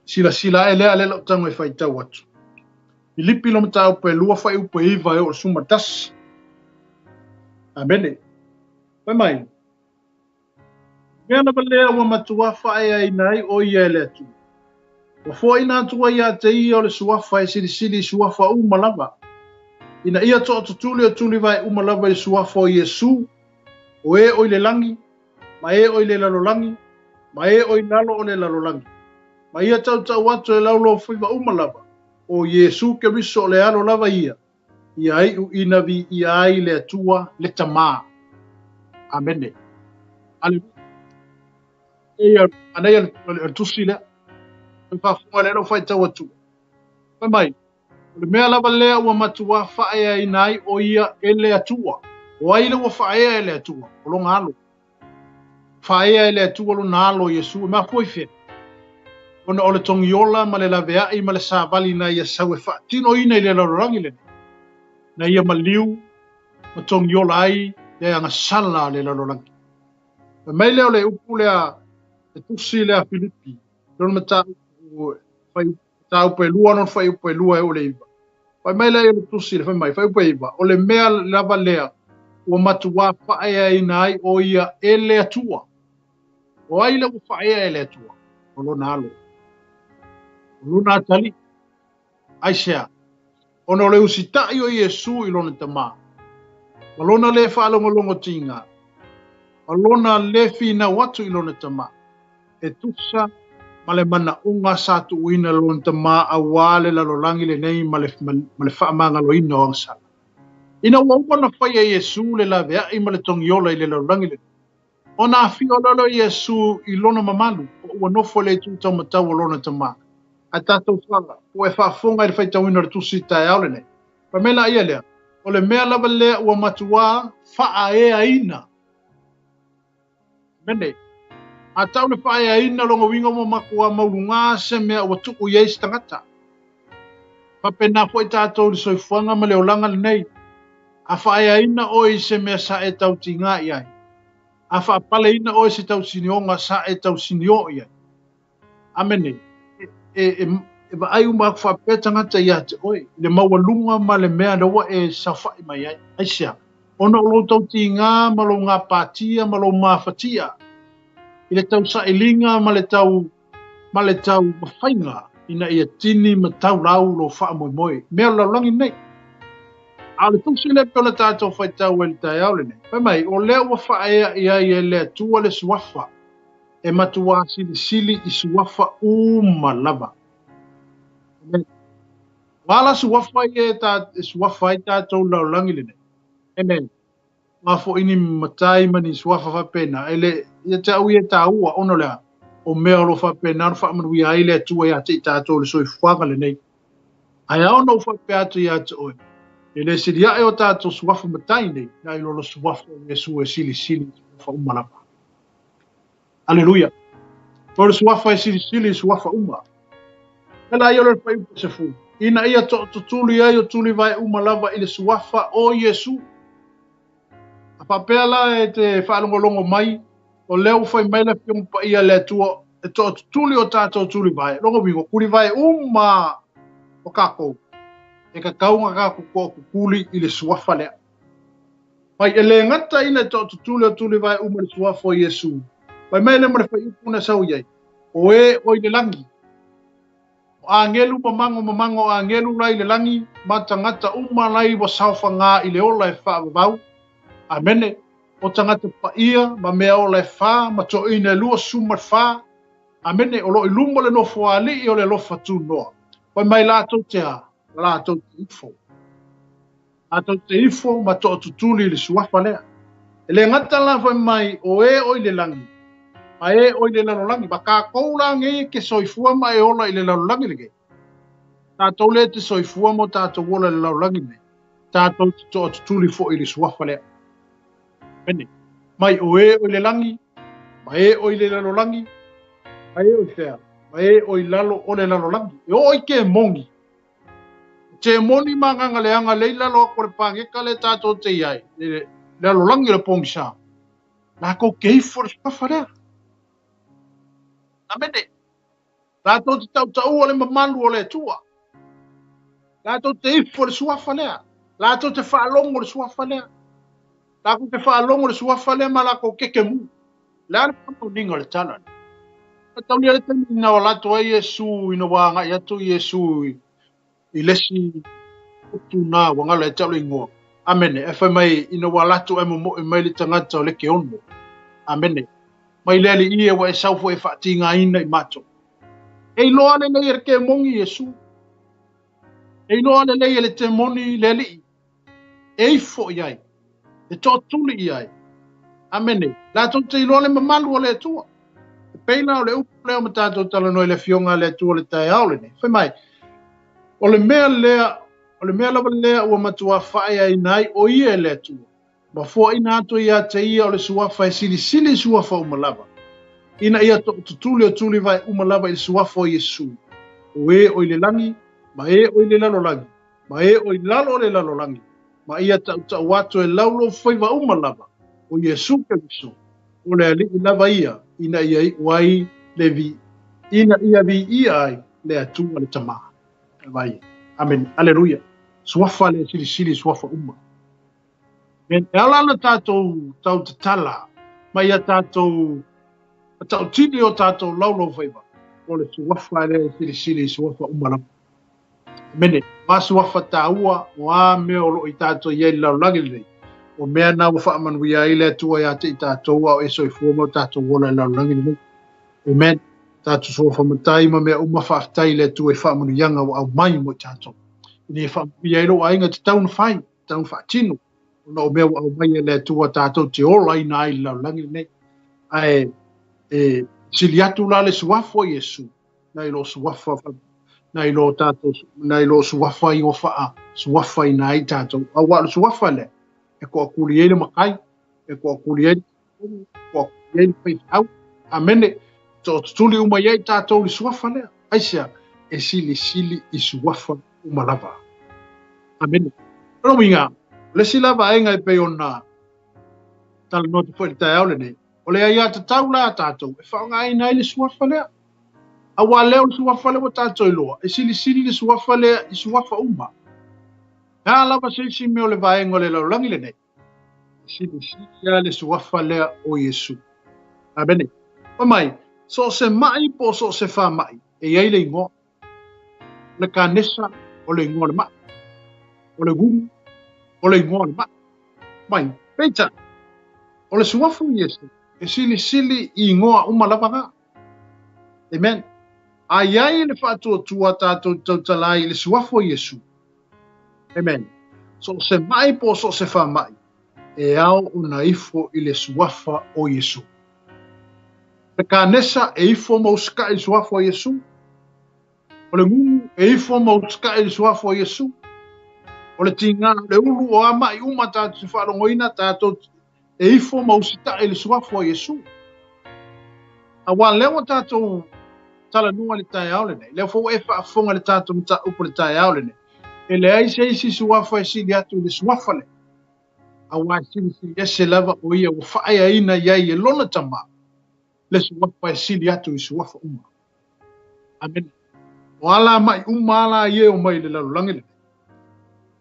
silasila ae lea lea lau tago e faitau atu. Filipi lona mataupu e lua fuaiupu e 9 e oo i le 11. Amene. Fai mai, mea lava lea ua matua faaeaina ai o ia e le Atua. Ua foaiina atu ai ia te ia o le suafa e silisili i suafa uma lava. Ina ia toatutuli o tulivae uma lava i le suafa o Iesu, o e o i le lagi, ma e o i le lalolagi, ma e o i lalo o le lalolagi. Ma ia tautau atu e laulofaiva uma lava, o Iesu Keriso o le alo lava ia, ia iu ina viia ai le Atua le Tamā. Amene. Aleluia. Ia, anei le tusi lea. E faafofoga lea lau faitau atu. Fai mai, o le mea lava lea ua matua faaeaina ai o ia e le Atua. O ai le ua faaea e le Atua? O lona alo. Faaea e le Atua lona alo Iesu. E mafua i fea? Ona o le togiola ma le laveai ma le savali na ia sau e faatinoina i le lalolagi lenei. Na ia maliu ma togiola ai le agasala a le lalolagi. Fai mai lea o le upu lea, le tusi lea Filipi, lona mataupu mataupu e lua, lona fuaiupu e lua e oo i le 9. Fai mai lea i le tusi le fai mai, fuaiupu e 9, o le mea lava lea ua matua faaeaina ai o ia e le Atua. O ai le ua faaea e le Atua? O lona alo. O lona atalii. Aisea? Ona o le usitai o Iesu i lona Tamā, ma lona le faalogologo tiga, ma lona le finau atu i lona Tamā, e tusa ma le manaoga sa tuuina lona Tamā auā le lalolagi lenei ma le, ma le faamagaloina o agasala. Ina ua uma ona faia e Iesu le laveai ma le togiola i le lalolagi lenei, Ona afio loa lea o Iesu i lona mamalu, po ua nofo i le itu taumatau o lona Tamā. Ae tatou fala, ua e faafofoga i le faitauina o le tusi i le taeao lenei. Fai mai la ia lea, o le mea lava lea ua matuā faaeaina. Amene. A tau le faaeaina, lona uiga ua matuā maulugā se mea ua tuu i ai se tagata. Faapena foi tatou i le soifuaga ma le olaga lenei. A faaeaina oe i se mea sa e tautigā i ai, a faapaleina oe i se tausinioga sa e tausinio i ai. Amene. E, e, e vaai uma aku faapea tagata ia te oe, i le maualuga ma le mea lea ua e saofai mai ai. Aisea? Ona o lou tautigā ma lou gapatia ma lou mafatia i le tausailiga ma le tau ma le taumafaiga ina ia tini ma taulau lou faamoemoe i mea o le lalolagi lenei. A o le tusi lea pei ona tatou faitau ai i le taeao lenei, fai mai, o lea ua faaea i ai e le Atua le suafa e matuā silisili i suafa uma lava. O a la suafa ia e, ta, e suafa ai tatou i le lalolagi lenei? Amen. A foi ni matai ma ni suafa faapena, e le, ia te au ia e tāua, ona o le a? O mea o lo o faapena ona faamanuia ai le Atua ia te i tatou i le soifuaga lenei. Ae ao ona ou faapea atu ia te oe, e le sili ae o tatou suafa matai nei, nai lo le suafa o Iesu e silisili i suafa uma lava. Aleluia. O le suafa e silisili i suafa uma. E la ia o le fuaiupu 10. Ina ia toatutuli ai o tulivae uma lava i le suafa o Iesu. A faapea la e te faalogologo mai, o lea ua fai mai le Afioga Paia a le Atua e toatutuli o tatou tulivae, lona uiga, tulivae uma o tatou, e tatau ona tatou toatutuli i le suafa lea. Mai e le gata ina e toatutuli o tulivae uma i le suafa o Iesu, fai mai lea ma le fuaiupu na sau i ai, o e o i le lagi, o agelu ma mago ma mago o agelu la i le lagi, ma tagata uma lai ua saofagā i le ola e faavavau. Amene. O tagata paia ma mea ola e fa ma toeaiina e 24. Amene. O lo o i luma o le nofoalii o le alofa tunoa. Fai mai latou te a? Latou te ifo. Latou te ifo ma toatutuli i le suafa lea. E le gata la fai mai o e o i le lagi, ma e o i le lalolagi, ma tatou la nei e ke soifua ma e ola i le lalolagi lenei. Tatou lea te soifua ma o tatou ola i le lalolagi nei, tatou te toatutuli foi i le Suafa lea. Amene. Mai o e o i le lagi, ma e o i le lalolagi, ma e o i fea, ma e o i lalo o le lalolagi. E oo i kemoni. O temoni ma agaga leaga lea i lalo atu o le paneta lea tatou te i ai, le lalolagi o le pogisa, latou te ifo i le Suafa lea. Amene. Latou te tautaua le mamalu o le Atua. Latou te ifo i le suafa lea. Latou te faalogo i le suafa lea. Latou te faalogo i le suafa lea ma latou kekemu. O le a le faamaoniga o le tala lea? E taulia le taimi ina ua alu atu ai Iesu, ina ua agai atu Iesu i i le isi utu na ua galo ia te au le igoa. Amene. Ae fai mai ina ua alu atu ae momoe mai le tagata o le keono. Amene. Mai le Alii e ua e sau foi e faatigaina i matou. E iloa lelei e le kemoni Iesu. E iloa lelei e le temoni le Alii. E ifo i ai. E toatuli i ai. Amene. Latou te iloa le mamalu o le Atua. E pei la o le upu lea ma tatou talanoa i le Afioga a le Atua i le taeao lenei. Fai mai, o le mea lea, o le mea lava lea ua matuā faaeaina ai o ia e le Atua, ma foaina atu ia te ia o le suafa e silisili i suafa uma lava, ina ia toatutuli o tulivae uma lava i le suafa o Iesu, o e o i le lagi, ma e o i le lalolagi, ma e o i lalo o le lalolagi, ma ia tautau atu e laulou faiva uma lava, o Iesu Keriso, o le Alii lava ia, ina ia iu ai le vi, ina ia viia ai le Atua le Tama. Vai. Amen. Aleluia. Suafa le silisili suafa uma. Amen. E ala ona tatou tautatala ma ia tatou matautini o tatou laulou faiva, o le suafa lea e silisili i suafa uma lava. Amene. O a suafa taua, o a mea o lo o i tatou i ai i le lalolagi lenei, o mea na ua faamanuia ai le Atua ia te i tatou a o e soifua ma o tatou ola i le lalolagi lenei. Amen. Tatou suafa matai ma mea uma faafetai i le Atua i faamanuiaga ua aumai mo i tatou. Ina ia faamanuia ai lou aiga tatau ona fai, tatau ona faatino, ona o mea ua aumai e le Atua tatou te olaina ai i le lalolagi lenei. Ae e sili atu la le suafa o Iesu nai lo suafa nai lo tatou nai lo suafa i ua faa suafaina ai tatou. Aua o le suafa lea e toatuli ai le matai, e toatuli ai toatuli ai le faifeau. Amene. Toatutuli uma i ai tatou i le suafa lea. Aisea? E silisili i suafa uma lava. Amene. O lona uiga, o le isi la vaega e pei ona talanoa atu foi i le taeao lenei, O le aiatatau la a tatou e faaaogaina ai le suafa lea. Aua lea o le suafa lea ua tatou iloa, e silisili le suafa lea i suafa uma. E a lava se isi mea o le vaega o le lalolagi lenei, e silisili lava le suafa lea o Iesu. Amene. Fai mai, so o se mai po o so o se faamai, e i ai le igoa. O le kanesa, o le igoa o le mai. O le gugu, o le igoa o le mai. Mai, peitai, o le suafa o Iesu, e silisili i igoa uma lava na. Amen. A i ai le faatuatua tatou te tautala ai i le suafa o Iesu. Amen. So o se mai po o so o se faamai, e ao ona ifo i le suafa o Iesu. Le kanesa e ifo ma usikai i le suafa o Iesu. O le gugu e ifo ma usikai i le suafa o Iesu. O le tiga, o le ulu, o a mai uma tatou te faalogoina, tatou e ifo ma usitai i le suafa o Iesu. Aua lea ua tatou talanoa i le taeao lenei, lea foi ua e faafofoga i le tatou mataupu i le taeao lenei, e leai se isi suafa e sili atu i le suafa lea. Aua e silisili ese lava o ia ua faaeaina i ai e lona Tama le suafa e sili atu i suafa uma. Amene. O a la mai uma a la ia e omai i le lalolagi lenei.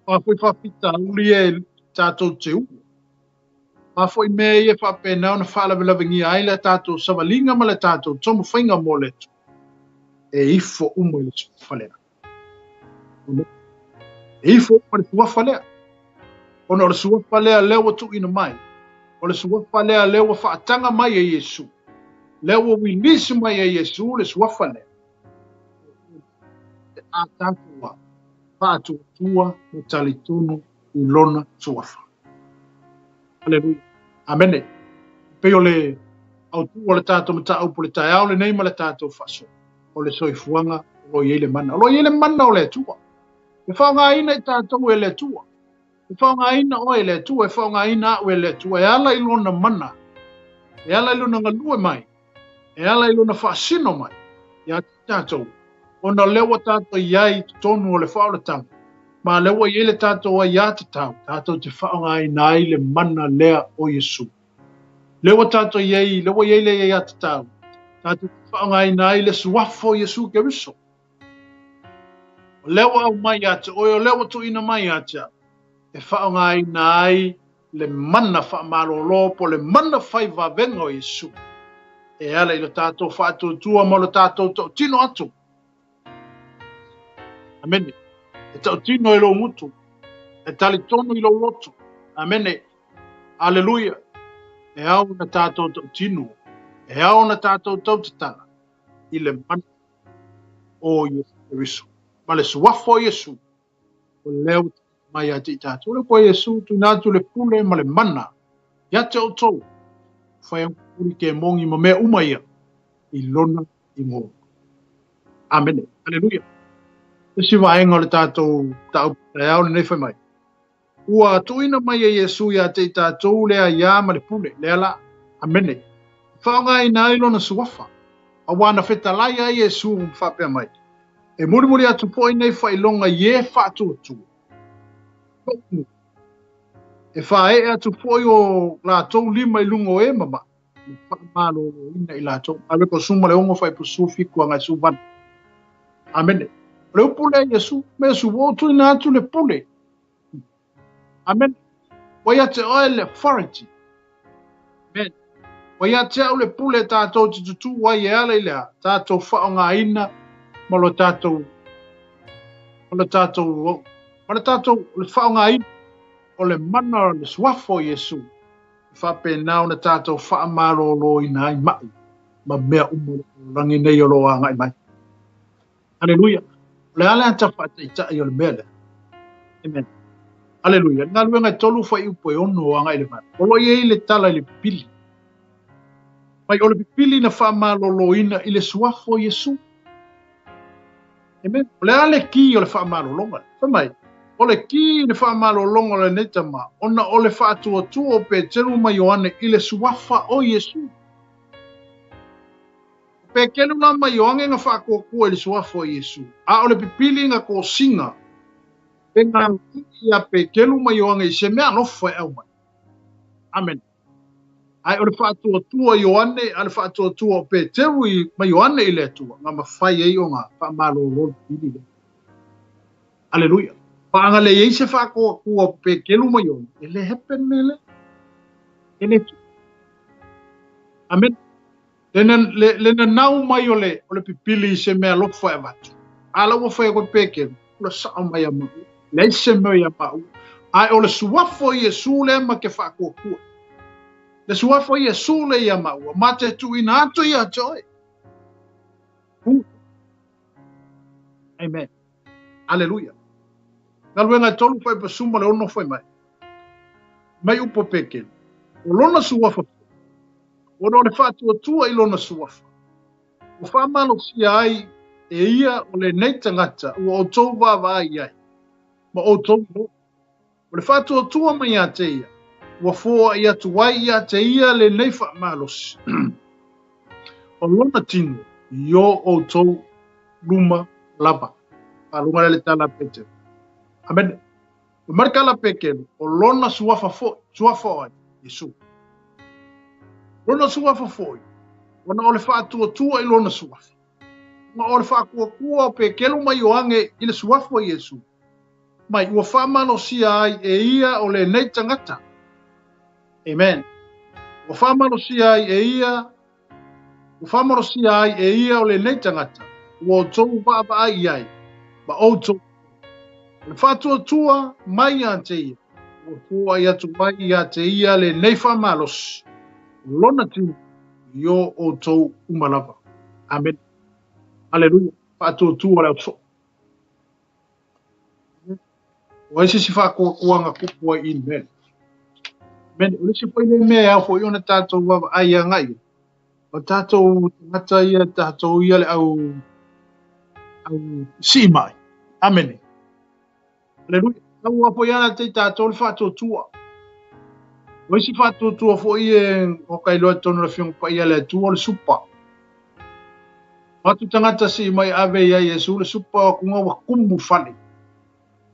O a foi faafitauli ia e tatou te ua. O a foi mea ia e faapena ona faalavelavegia ai le tatou savaliga ma le tatou taumafaiga mo le Atua, e ifo uma i le suafa lea. E ifo uma le suafa lea. Ona o le suafa lea lea ua tuuina mai. O le suafa lea lea ua faataga mai e Iesu. Lea ua release mai e Iesu le suafa lea. E a tatou a faatuatua ma talitonu i lona suafa. Aleluia. Amene. E pei o le autu o le tatou mataupu i le taeao lenei ma le tatou faasoa, o le soifuaga O lo o i ai le mana. O lo o i ai le mana o le Atua. E faaaogaina i tatou e le Atua. E faaaogaina oe e le Atua, e faaaogaina au e le Atua, e ala i lona mana, e ala i lona galue mai, e ala i lona faasino mai ia te tatou, ona o lea ua tatou i ai i totonu o le faaolataga, ma o lea ua i ai le tatou aiatatau, tatou te faaaogaina ai le mana lea o Iesu. Lea ua tatou i ai, lea ua i ai le aiatatau, tatou te faaaogaina ai le suafa o Iesu Keriso. O lea ua aumai ia te oe, o lea ua tuuina mai ia te au, e faaaogaina ai le mana faamalolo po o le mana fai vavega o Iesu e ala i lo tatou faatuatua ma lo tatou tautino atu. Amene. E tautino i lou gutu, e talitonu i lou loto. Amene. Aleluia. E ao ona tatou tautino, e ao ona tatou tautatala i le mana o Iesu Keriso. Ma le suafa o Iesu, o lea ua tuuina mai ia te i tatou. O le upu a Iesu, tuuina atu le pule ma le mana ia te outou, fai aupuli kemogi ma mea uma ia i lona igoa. Amene. Aleluia. Isi vaega o le tatou mataupu taeao lenei fai mai. Ua tuuina mai e Iesu ia te i tatou le aiā ma le pule, lea la, amene, e faaaogaina ai lona suafa, auā na fetalai ai Iesu ma faapea mai, E mulimuli atu foi nei faailoga i e faatuatua, lou e faaee atu foi o latou lima i luga o e mamaʻi, ma faamaloloina i latou. Mareko 16 fuaiupu 17 agai 18. Amene. O le upu lea Iesu, me Iesu, ua ou tuuina atu le pule. Amene. Ua ia te oe le authority. Amen. Ua ia te au le pule tatou te tutū ai e ala i le a, tatou faaaogaina ma lo tatou ma lo tatou ma le tatou le faaaogaina o le mana o le suafa o Iesu e faapena ona tatou faamaloloina ai maʻi ma mea uma o le lalolagi nei o lo o agai mai. Aleluia. O le a le ata faataitai o le mea lea? Amen. Aleluia. Le galuega e tolu fuaiupu e ono agai le valu. O lo o i ai le tala i le pipili. Mai o le pipili na faamaloloina i le suafa o Iesu. Amen. O le a le ki o le faamalologa? Fai mai, o le ki i le faamalologa o lenei tama, ona o le faatuatua o Peteru ma Ioane i le suafa o Iesu. O Peteru la ma Ioane na faatuatua i le suafa o Iesu, a o le pipili na tosiga pe na ia Peteru ma Ioane i se mea alofa e aumai. Amen. Ae o le faatuatua Ioane a le faatuatua o Peteru i, ma Ioane i le Atua, na mafai ai ona faamalolo le pili lea. Aleluia. Paga le i ai se faatuatua o Peteru ma Ioane, e le happen mea lea. E le tupu. Amen. Le, le, le nanau mai o le, o le pipili i se mea alofa e avatu. A la ua fai atu e Peteru, ua sao mai ia maua. Leai se mea ia maua. Ae o le suafa o Iesu lea ma te faatuatua. Le suafa o Iesu lea ia maua, ma te tuuina atu ia te oe. Amen. Aleluia. Galuega e tolu fuaiupu 16 fai mai. Mai upu o Peteru. O lona suafa ona o le faatuatua i lona suafa, ua faamalosia ai e ia o lenei tagata ua outou vaavaai i ai, ma outou iloa. O le faatuatua mai ia te ia, ua foai atu ai ia te ia lenei faamalosi o lona tino i o outou luma lava. Faalogo lea le tala a Peteru. Amene. Fai mai le tala a Peteru, o lona suafa foi, suafa o ai? Iesu. Lona suafa foi, ona o le faatuatua i lona suafa. Ona o le faatuatua o Peteru ma Ioane i le suafa o Iesu, mai ua faamalosia ai e ia o lenei tagata. Amen. Ua faamalosia ai e ia, ua faamalosia ai e ia o lenei tagata, ua outou vaavaai i ai, ma outou o le faatuatua mai ia te ia, ua foai atu ai ia te ia lenei faamalosi, o lona tino i o outou uma lava. Amen. Aleluia. Faatuatua le ausoo. O ai se isi faatuatuaga tupu ai i le mea lea? Amen. O le isi foi lea mea e ao foi ona tatou vaavaai agai i ai, o tatou tagata ia, tatou ia le au Au sii mai. Amene. Aleluia. Ua foi ana te tātou le whaatuatua. O isi whaatuatua foi e o kailoa tonu le whionga pa ia le atua o le supa. O atu tangata si mai ave ia Iesu le supa o kunga wa kumu fale.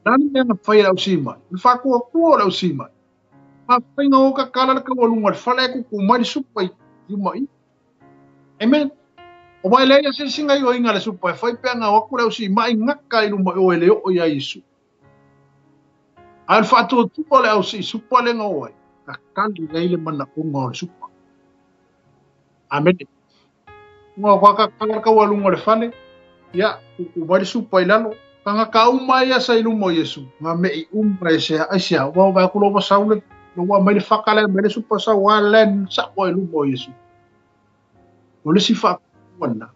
Nani mea na whai lau si mai. Le whakua kua o lau si mai. Ma whainga o ka kala le kawaluga le fale e kuku mai le supa i uma i. Amen. O wai leia se singa i o inga le supa e whai pea ngā waku leo si mai ngaka i luma o e le o ia Isu. A le whaatuatua le au si supa le ngā oai. Ka kali lei le mana unga o le supa. Amen. Ngā kwa ka kala ka walunga le fale. Ia, kuku mai le supa i lalo. Ka ngaka uma ia sa i luma o Iesu. Ngā mei uma e sea ai sea. Wau vai kulo wa saule. Lo wa mai le whakale mai le supa sa wa len sa wa i luma o Iesu. O le si whakuana.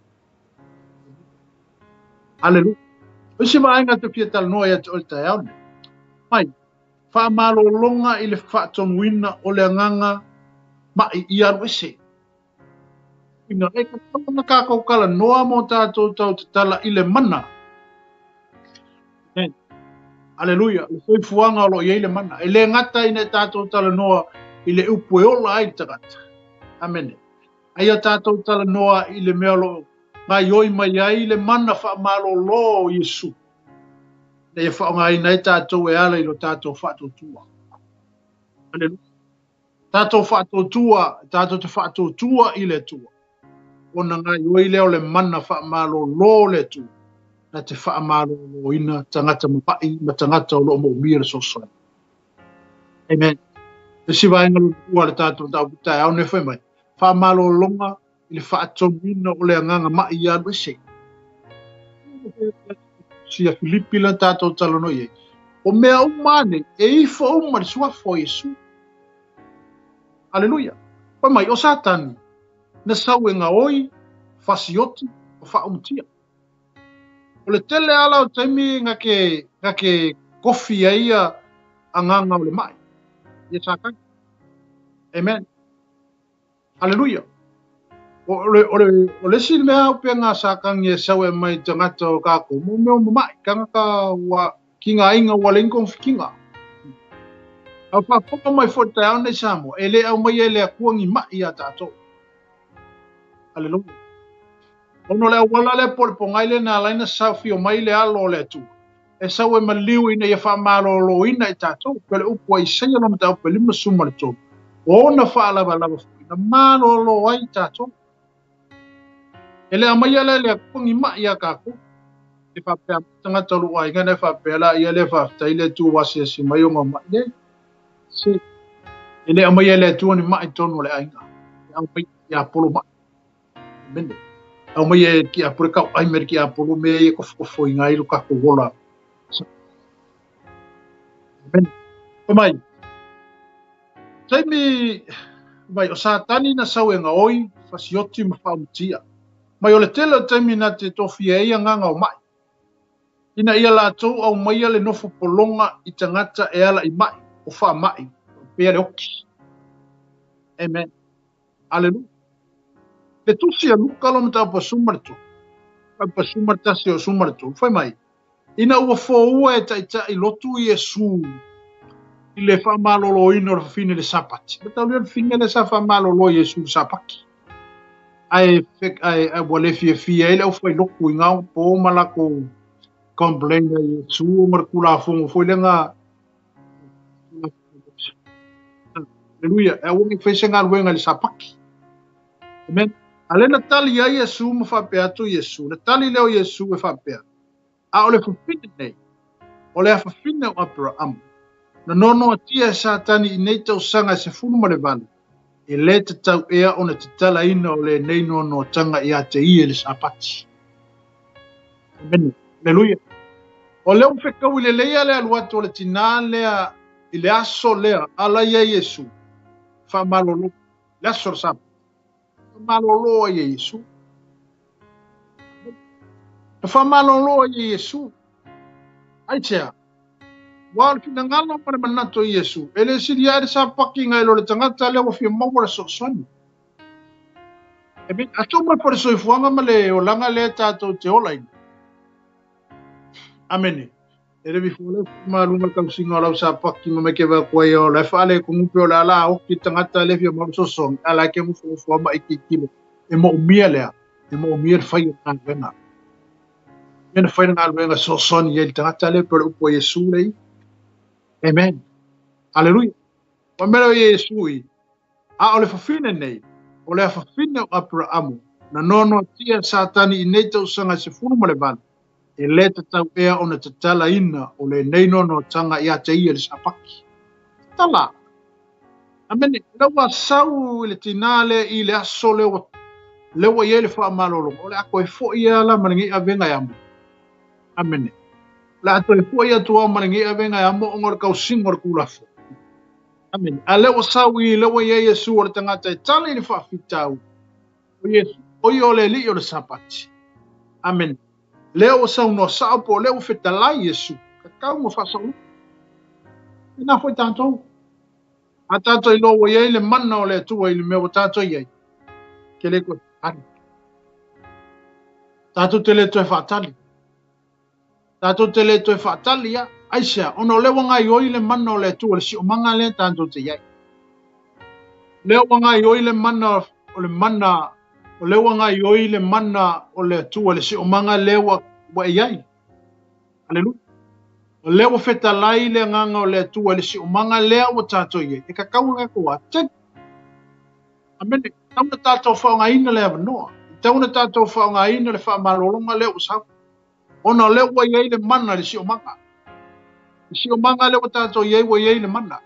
Hallelujah. O si vaenga te fia talanoa ia te o le taeao nei. Mai, whaamalolonga i le whaatonuina o le anganga mai i alu ese. Ina e ka tau na kākou kala noa mō tātou tau te tala i le mana. Amen. Hallelujah. Le soifuaga o lo o i ai le mana. E le gata ina e tātou talanoa i le upu e ola ai le tagata. Amene. Ai a tātou talanoa i le mea o lo o gaioi mai ai le mana faamalōlō o Iesu. Ina ia faaaogaina ai tātou e ala i lo tātou faatuatua. Hallelujah. Tātou faatuatua, tātou te faatuatua i le Atua. Ona gaioi lea o le mana faamalōlō o le Atua, na te faamalōlōina tagata mama'i ma tagata o lo o moomia le fesoasoani. Amen. Le isi vaega lona lua o le tatou mataupu taeao nei fai mai, faamalōlōga i le faatonuina o le agaga ma'i ia alu ese. Sia Filipi la tatou talanoa i ai. O mea uma nei, e ifo uma le suafa o Iesu. Aleluia. Fai mai, o Satani, na sau e gaoi, fasioti, o faaumutia. O le tele ala o taimi nga ke, nga ke kofi ai ia agaga o le mai. Ia Satani. Amen. Aleluia. O le, o le, o le isi mea au pea ngā sākangi e sau e mai tagata o kākou, mo mea o mama'i, tangata ua ki ngā inga ua leai ni kongowhikinga. Au whaafofoga mai foi te taeao nei Samoa, e le aumaia e le Atua ni ma'i iā tātou. Aleluia. Ona o le auala lea po o le pogai lea na ala ai na saofio mai le alo o le Atua, e sau e maliu ina ia faamalōlōina i tātou, pei o le upu a Isaia lona mataupu e 53, o ona faalavalava foi na malōlō ai i tātou. E le aumaia lea e le Atua ni maʻi iā kākou. E faapea mai tagata o lou aiga na e faapea la ia lea faafetai le Atua ua asiasi mai ona o maʻi nei. Se, e le aumaia e le Atua ni maʻi i totonu o le aiga. E aumai ia polo maʻi. Amene. Aumai e ki a pure kau ai me ki a polo me ia kofokofo i ngā ilu kako wola. Amene. Fai mai. Taimi mai o Satani na sau e ngaoi, fasioti ma whaumutia. Mai o le tele o taimi na te tofia e ia nganga o mai. Ina ia latou aumaia le nofo pologa i tagata e ala i mai, o faamai, faapea le oki. Amen. Aleluia. Le tusi a Luka lona mataupu 13, mataupu 11 o 13, fai mai, Ina ua foua e taitai lotu Iesu i le faamaloloina o le fafine i le Sapati. Mataulia le fafine lea sa faamalolo e Iesu i le Sapati. Ae, ae, ae ua le fiafia ai le aufailotu i ngā po ma lakou complain a Iesu ma le Tulafono foi lea na Aleluia. E aua ne i fai se galuega i le Sapati. Amen. A lea na tali ai Iesu ma faapea atu Iesu. Na tali lea o Iesu e faapea, A o le fafine nei, o le afafine o Aperaamu, na noanoatia e Satani i nei tausaga e 18, e le tatau ea ona tatalaina o lenei noanoatanga ia te ia i le Sapati. Amene. Aleluia. O lea ua fetaui lelei lava le alu atu o le tinā lea i le aso lea ala i ai Iesu, faamalolo, le aso o le Sapati. Faamalolo ai e Iesu. Na faamalolo ai e Iesu. Aisea? Aua o le finagalo ma le manatu o Iesu, e le sili ae le sapaki nai lo le tagata lea ua fia maua le fesoasoani. Amen. A tuu mai po le soifuaga ma le olaga lea tatou te olaina. Amene. E le vifo le malu ma tausiga o lau sapaki ma mai ke va koe o le whaale ko ngupe o le ala o ki tangata le fia mau sosong ala ke ngufu ngufu ama i ki kilo e mo umia lea e mo umia le whai o ngā venga. Mena whai ngā venga sosong i le tangata le pere upo Yesu lei. Amen. Hallelujah. Wa mera o Yesu i a o le whawhine nei o le whawhine o Abrahamu na nono tia Satani i nei tausanga se funu ma le vala e le tatau ea ona tatala ina o le nei nono tanga ia te ia le sapaki. Tala. Amene, lau sau i le tinā le i le aso le ua le ua i le whaamalolo. O le ako e fo ia la ma le ngi avenga ya mo. Amene. Le ato e fo ia tua ma le ngi avenga ya mo o le kau singo le kulafo. Amene. A le ua sau i le ua i e Yesu o le tangata e tala i le whaafitau. O Yesu, o i o le li o le sapati. Amene. Lea ua saunoa sao po o lea ua fetalai Iesu, kakau ma faasaoloto. E na foi tatou. A tatou iloa ua i ai le mana o le Atua i le mea ua tatou i ai. Ke le koe tali. Tatou te le toe faatali. Tatou te le toe faatali ia. Aisea, ona o lea ua gaioi le mana o le Atua le siomaga lea tatou te i ai. Lea ua gaioi le mana o le mana o lea ua gaioi le mana o le Atua le siomaga lea ua ua e i ai. Aleluia. O lea ua fetalai le agaga o le Atua i le siomaga lea ua tatou i ai. E kakau e kakou a. Tali. Amene. Tau na tatou faaaogaina le avanoa. Tau na tatou faaaogaina le faamalologa lea ua sau. Ona o lea ua i ai le mana i le siomaga. Le siomaga lea ua tatou i ai ua i ai le mana.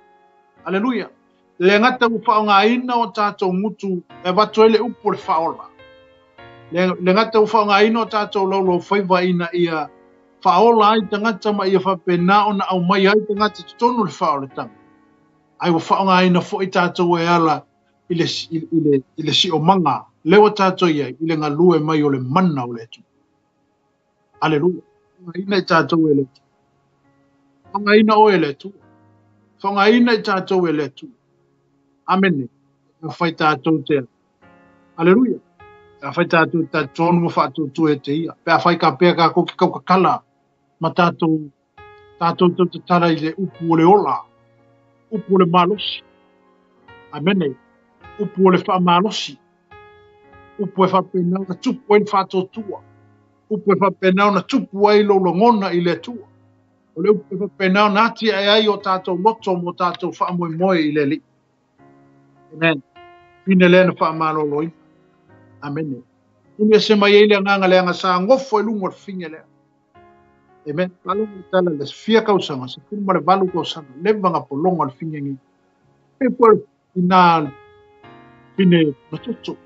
Aleluia. Le gata ua faaaogaina o tatou gutu e avatu ai le upu o le faaola. Le gata ua faaaogaina o tatou laulaufaiva ina ia faaola ai tagata ma ia faapena ona aumai ai tagata i totonu o le faaolataga. Ai ua faaaogaina foi tatou e ala i le, i le, i le siomaga lea ua tatou i ai i le galue mai o le mana o le Atua. Aleluia. Faaaogaina i tatou e le Atua. Faaaogaina oe e le Atua. Faaaogaina i tatou e le Atua. Amene. Afai tatou te. Aleluia. Afai tatou te tonu ma faatuatua e te ia. Pe afai ka pea ka koki kaukakala ma tatou tatou tau tatala i le upu o le ola. Upu o le malosi. Amene. Upu o le faamalosi. Upu e faapena ona tupu ai le faatuatua. Upu e faapena ona tupu ai lou lagona i le Atua. O le upu e faapena ona atiae ai o tatou loto mo tatou faamoemoe i le Alii. Amen. Fine lea na faamaloloina. Amene. Tuni ese mai ai le agaga leaga sa gofo i luga o le fine lea. Amen. Faalogo le tala le fia tausaga, 18 tausaga, leva na pologa le fine nei. Pe po ina fine matoto.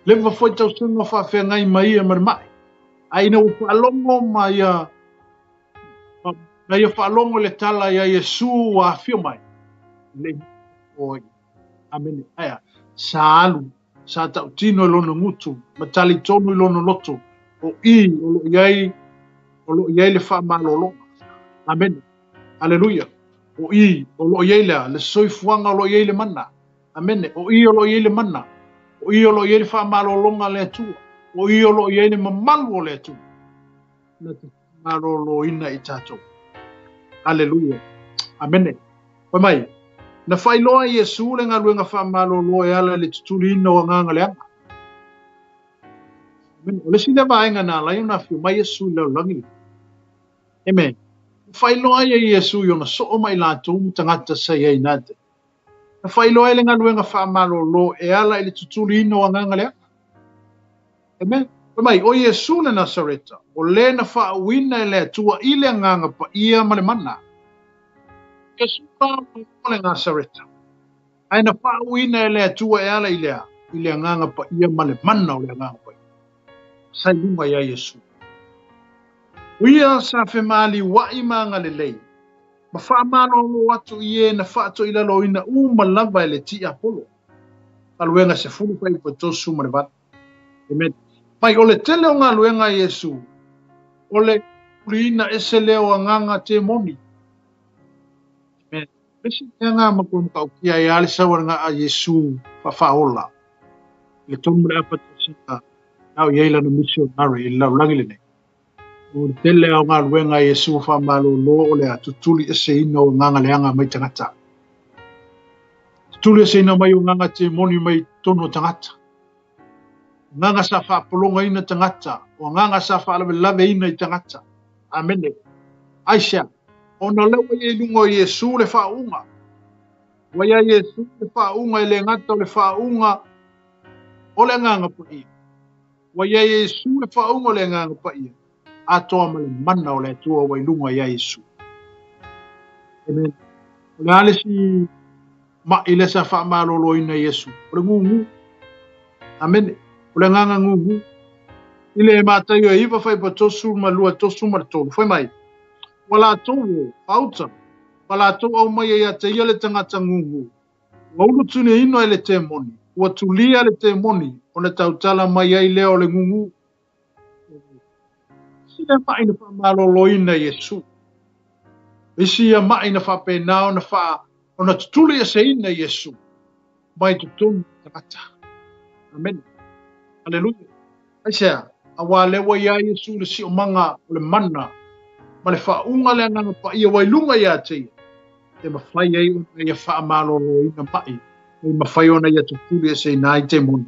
Leva foi tausaga faafeagai mai ia ma le mai. Ai ina ua faalogo ma ia na ia faalogo le tala ia Iesu ua afio mai. Le oi. Amene. Aia, sa alu, sa tautino i lona gutu, ma talitonu i lona loto, o i o loo i ai, o loo i ai le faamalologa. Amene. Aleluia. O i o loo i ai lea, le soifuaga o loo i ai le mana. Amene. O i o loo i ai le mana. O i o loo i ai le faamalologa a le Atua. O i o loo i ai le mamalu o le Atua. Na te faamaloloina i tatou. Aleluia. Amene. Fai mai, na faailoa e Iesu le galuega faamalolo e ala i le tutuliina o agaga leaga. Amene. O le isi lea vaega na ala ai ona afio mai Iesu i le lalolagi lenei. Amen. Na faailoa ai e Iesu i ona soo ma i latou ma tagata sa i ai i na taimi. Na faailoa ai le galuega faamalolo e ala i le tutuliina o agaga leaga. Amen. Fai mai, o Iesu le Nasareta, o le na faauuina e le Atua i le agaga paia ma le mana. Iesu la o le Nasareta, ae na faauuina e le Atua e ala i le a? I le agaga paia ma le mana o le agaga paia. Sa i luga ia Iesu. O ia sa femaliuai ma agalelei, ma faamalolo atu i e na faatoilaloina uma lava e le tiapolo. Galuega 10 38. Amen. Mai o le tele o galuega a Iesu, o le tuliina ese lea o agaga temoni. Amen. Le isi mea nga matua matautia ai a le sau a nga a Iesu faafaaola. I le 3 ma le afa tausaga na o i ai lana missionary i le lalolagi lenei. O le tele lava o galuega a Iesu faamalolo o le a tutuli eseina o agaga leaga mai tagata. Tutuli eseina mai o agaga temoni mai totonu o tagata. Agaga sa faapologaina tagata, o agaga sa faalavelaveina i tagata. Amene. Aisea? Ona o lea ua i ai i luga o Iesu le faauuga. Ua i ai Iesu le faauuga e le gata o le faauuga o le Agaga Paia. Ua i ai Iesu le faauuga o le Agaga Paia, atoa ma le mana o le Atua ua i luga iā Iesu. Amen. O le a le isi maʻi lea sa faamaloloina e Iesu? O le gūgū. Amene. O le agaga gūgū. I le Mataio e 9 fuaiupu 32 ma le 3, fai mai, Ua latou o, faauta, ua latou aumaia ia te ia le tagata gūgū, Ua ulu tuliaina e le temoni, ua tulia le temoni, ona tautala mai ai lea o le gūgū. Isi lea maʻi na faamaloloina e Iesu. Isi ia maʻi na faapena ona faa, ona tutuli eseina e Iesu mai totonu o tagata. Amene. Aleluia. Aisea? Auā lea ua iā Iesu le siomaga o le mana ma le faauuga le Agaga Paia ua i luga iā te ia, e mafai ai ona ia faamaloloina maʻi, e mafai ona ia tutuli eseina ai temoni.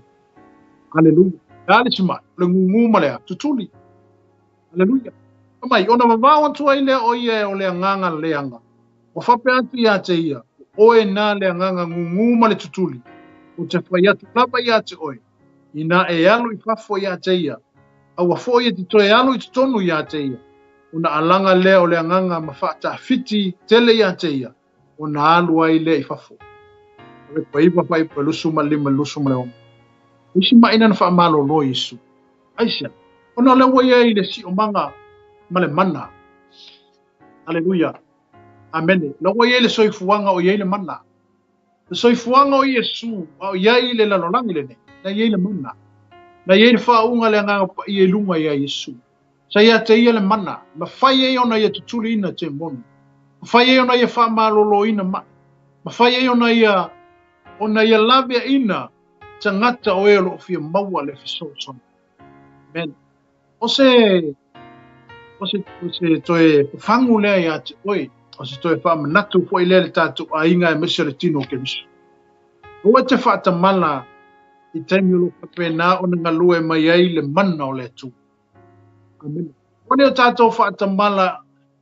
Aleluia. Le a le isi maʻi? O le gūgū ma le a? Tutuli. Aleluia. Fai mai, ona vavao atu ai lea o ia o le agaga leaga. Ua faapea atu iā te ia, o oe na le agaga gūgū ma le tutuli, ou te fai atu lava iā te oe, Inā e alu i fafo iā te ia, aua foi e te toe alu i totonu iā te ia, ona alaga lea o le agaga ma faatafiti tele iā te ia, ona alu ai lea i fafo. 9 fuaiupu 25 26. O isi maʻina na faamalolo Iesu. Aisea? Ona o lea ua i ai le siomaga ma le mana. Aleluia. Amene. O lea ua i ai le soifuaga o i ai le mana. Le soifuaga o Iesu a o i ai i le lalolagi lenei, na i ai le mana. Na i ai le faauuga le Agaga Paia i luga iā Iesu. Sa ia te ia le mana, mafai ai ona ia tutuliina temoni, mafai ai ona ia faamaloloina maʻi, mafai ai ona ia ona ia laveaina tagata o e o lo o fia maua le fesoasoani. Amen. O se, o se, o se toe fafagu lea iā te oe, o se toe faamanatu foi lea i le tatou aiga aemaise o le tino o Keriso. Aua e te faatamala i taimi o lo o faapena ona galue mai ai le mana o le Atua. Amene. Aua ne i o tatou faatamala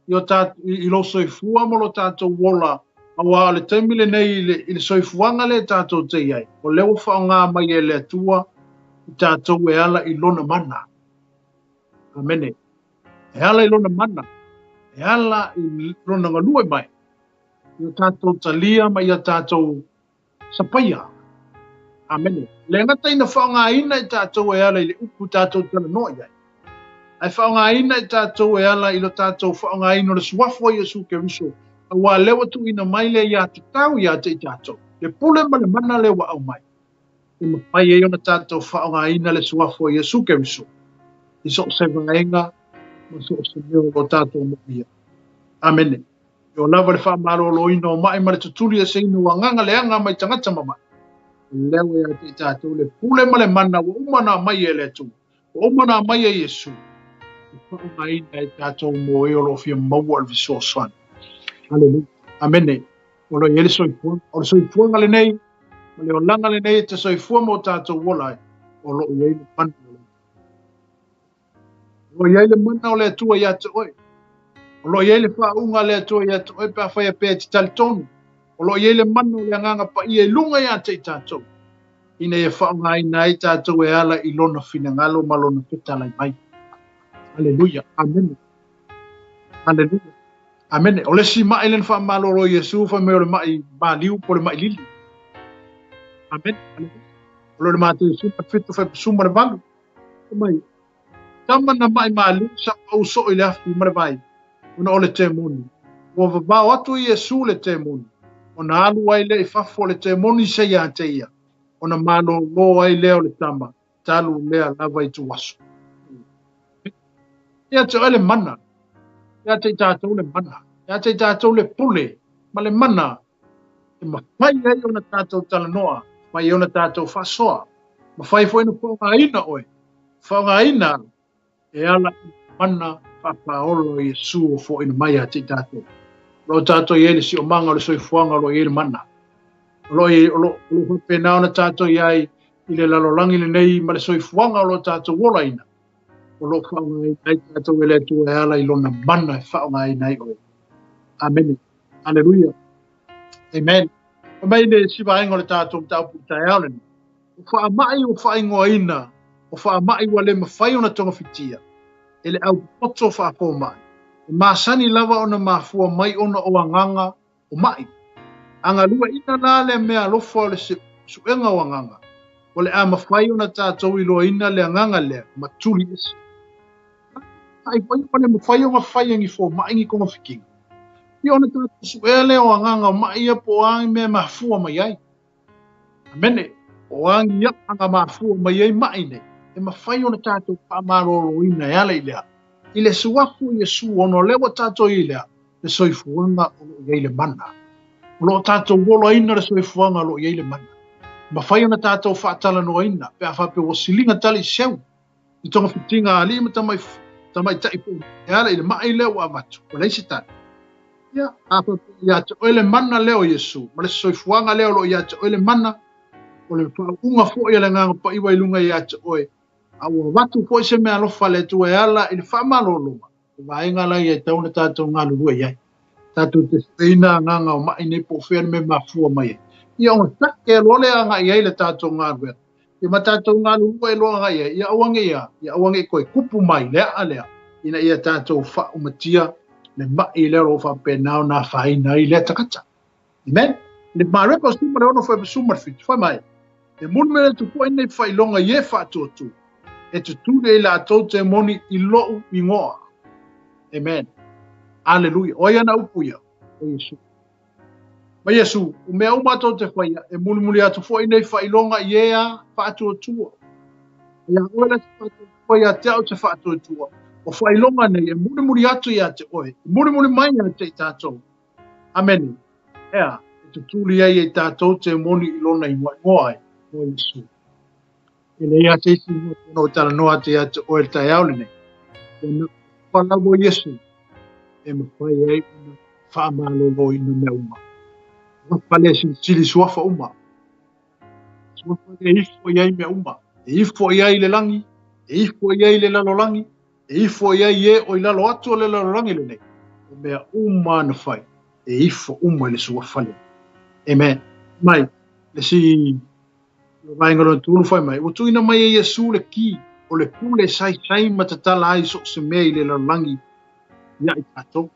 i, o ta, i, i lou soifua ma lo tatou ola, auā o le taimi lenei i le, i le soifuaga lea tatou te i ai, o lea ua faaaoga mai e le Atua i tatou e ala i lona mana. Amene. E ala i lona mana, e ala i lona galue mai, i o tatou talia ma i a tatou Sapaia. Amene. Le gata ina faaaogaina i tatou e ala i le upu tatou talanoa i ai, ae faaaogaina i tatou e ala i lo tatou faaaogaina o le suafa o Iesu Keriso, auā lea ua tuuina mai le aiatatau ia te i tatou, le pule ma le mana lea ua aumai, e mafai ai ona tatou faaaogaina le suafa o Iesu Keriso i so o se vaega ma so o se mea o lo tatou moomia. Amene. E oo lava le faamaloloina o maʻi ma le tutuli eseina o agaga leaga mai tagata ma maʻi. O lea ua ia te i tatou le pule ma le mana ua uma ona aumai e le Atua, ua uma ona aumai e Iesu, e faaaogaina e tatou mo e o lo o fia maua le fesoasoani. Aleluia. Amene. O lo o i ai le soifuaga. O le soifuaga lenei, ma le olaga lenei e te soifua ma o tatou ola ai, o lo o i ai le mana o le Atua. O lo o i ai le mana o le Atua ia te oe. O lo o i ai le faauuga a le Atua ia te oe pe afai e pea e te talitonu. O lo o i ai le mana o le Agaga Paia i luga ia te i tatou, ina ia faaaogaina ai tatou e ala i Lona finagalo ma Lona fetalai mai. Aleluia. Amene. Aleluia. Amene. O le isi maʻi lea na faamalolo e Iesu fai mai o le maʻi maliu po o le maʻi lili. Amene. Aleluia. O lo o le Mateo 17 fuaiupu 18. Fai mai, Tama na maʻi maliu sa pau soo i le afi ma le vai, ona o le temoni. Ua vavao atu e Iesu le temoni, ona alu ai lea i fafo o le temoni sa ia te ia, ona malōlō ai lea o le tama, talu lea lava i tuaso. Ia te oe le mana, ia te i tatou le mana, ia te i tatou le pule ma le mana e mafai ai ona tatou talanoa, mafai ai ona tatou faasoa, mafai foi ona faaaogaina oe, faaaogaina e ala i mana Faapaolo o Iesu ua fo'ina mai ia te i tatou. O lo o tatou i ai le siomaga o le soifuaga o lo o i ai le mana. O lo o lo o faapena ona tatou i ai i le lalolagi lenei ma le soifuaga o lo o tatou olaina. O lo o faaaogaina ai tatou e le Atua e ala i lona mana e faaaogaina ai oe. Amene. Aleluia. Amen. Fai mai le isi vaega o le tatou mataupu i le taeao lenei. O faamai ua faaigoaina, o faamai ua le mafai ona togafitia e le aupoto faafomai, e masani lava ona mafua mai ona o agaga o ma'i. A galueaiina la lea meaalofa o le suega o agaga, o le a mafai ona tatou iloaina le agaga lea ma tuli ese. Ai foi ua le mafai ona fai e ni fomai ni togafitiga, ia ona tatou suea lea o agaga o ma'i ia po o a ni mea e mafua mai ai. Amene. O a ni aʻa na mafua mai ai maʻi nei, e mafai ona tatou faamaloloina e ala i le a? I le suafu o Iesu, ona o lea ua tatou i ai le a? Le soifuaga o lo o i ai le mana. O lo o tatou olaina le soifuaga o lo o i ai le mana. E mafai ona tatou faatalanoaina pe a faapea ua siliga tali i seu i togafitiga a alii ma tamaitai foi e ala i le maʻi lea ua avatu, ua leai se tali. Ia, a faapea ia te oe le mana lea o Iesu, ma le soifuaga lea o lo o ia te oe le mana, o le faauuga foi a le Agaga Paia i luga ia te oe, a ua avatu foi se meaalofa a le Atua e ala i le faamalologa, o vaega la ia e tatau ona tatou galulue i ai. Tatou te sueina agaga o maʻi nei po o fea le mea e mafua mai ai. Ia ona take loa lea agai i ai le tatou galuega. Ia ma tatou galulue loa agai i ai, ia aua ne i a, ia aua ne i toe tupu mai le a'a lea, ina ia tatou faaumatia le maʻi lea o lo o faapena ona afaina ai lea tagata. Amen. Le Mareko 16 ma le 7, fai mai, E mulimuli atu foi nei faailoga i e faatuatua, e tutuli ai latou temoni i lo'u igoa. Amen. Aleluia. O ai ana upu ia? O Iesu. Ma Iesu, o mea uma tou te faia, e mulimuli atu foi nei faailoga i e a faatuatua. Ia oe la se faatuatua ia te au se faatuatua. O faailoga nei e mulimuli atu ia te oe, e mulimuli mai ia te i tatou. Amene. Ea, e tutuli ai e tatou temoni i lona igoa ai, o Iesu. E leai lava se isi igoa e ono talanoa atu ia te oe i le taeao lenei. Ua na o lava o Iesu e mafai ai ona faamaloloina mea uma. Suafa lea e silisili suafa uma. Suafa lea e ifo i ai mea uma. E ifo i ai le lagi, e ifo i ai le lalolagi, e ifo i ai e o i lalo atu o le lalolagi lenei. O mea uma na fai, e ifo uma i le suafa lea. Amen. Mai, le si Le vaega lona tolu fai mai, ua tuuina mai e Iesu le ki o le pule e saisai ma tatala ai so o se mea i le lalolagi ia i tatou.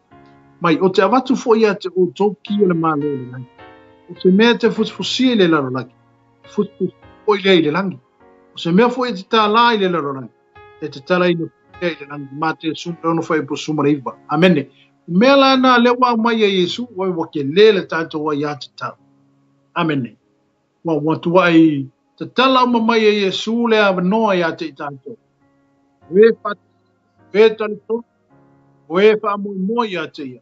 Mai, o te avatu foi ia te outou ki o le Malo o le lagi. O se mea e te fusifusia i le lalolagi, e fusifusia foi lea i le lagi. O se mea foi e te tālā i le lalolagi, e tatalaina foi lea i le lagi. Mateo 16:19. Amene. O mea la na lea ua aumai e Iesu, ua tele le tatou aiatatau. Amene. Ua ua tuai tatala uma mai e Iesu le avanoa ia te i tatou. O e faatasi, o e talitonu, o e faamoemoe ia te ia.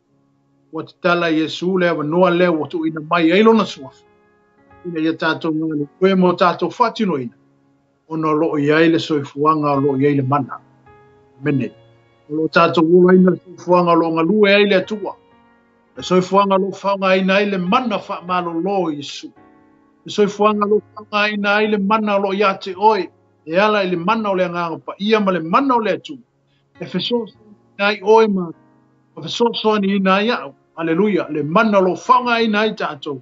Ua tatala e Iesu le avanoa lea ua tuuina mai ai lona suafa, ina ia tatou galulue mo tatou faatinoina, ona o lo o i ai le soifuaga o lo o i ai le mana. Amene. O lo o tatou olaina le soifuaga o lo o galue ai le Atua. Le soifuaga o lo o faaaogaina ai le mana faamalolo o Iesu. Le soifuaga o lo o faaaogaina ai le mana o lo o ia te oe, e ala i le mana o le Agaga Paia ma le mana o le Atua, e fesoasoaniina ai oe ma fesoasoaniina ai au. Aleluia! Le mana o lo o faaaogaina ai tatou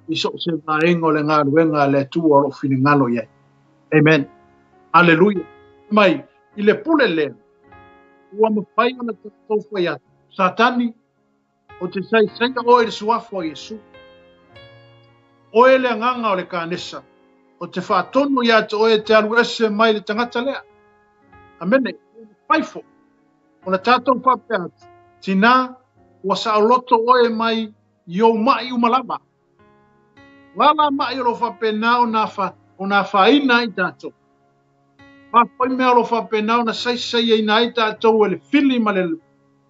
i so o se vaega o le galuega a le Atua o lo o finagalo i ai. Amen. Aleluia. Mai, i le pule lea, ua mafai ona tatou fai atu, Satani, ou te saisaia oe i le suafa o Iesu. Oe le agaga o le kanesa, ou te faatonu ia te oe e te alu ese mai le tagata lea. Amene. Ua mafai foi ona tatou faapea atu, Tinā, ua saoloto oe mai i ou maʻi uma lava. O a la maʻi o lo o faapena ona afaina ai tatou? O a foi mea o lo o faapena ona saisaiaina ai tatou e le fili ma le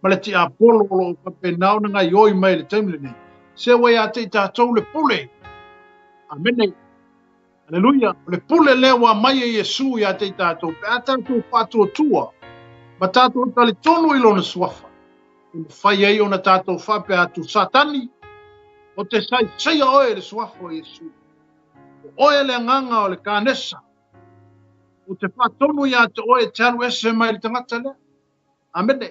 ma le tiapolo o lo o faapena ona gaioi mai i le taimi lenei? Se ua ia te i tatou le pule. Amene. Aleluia. O le pule lea ua aumai e Iesu ia te i tatou, pe a tatou faatuatua. Ma tatou talitonu i Lona Suafa, e mafai ai ona tatou faapea atu, Satani, ou te saisaia oe i le Suafa o Iesu. O oe le agaga o le kanesa. Ou te faatonu ia te oe e te alu ese mai le tagata lea. Amene.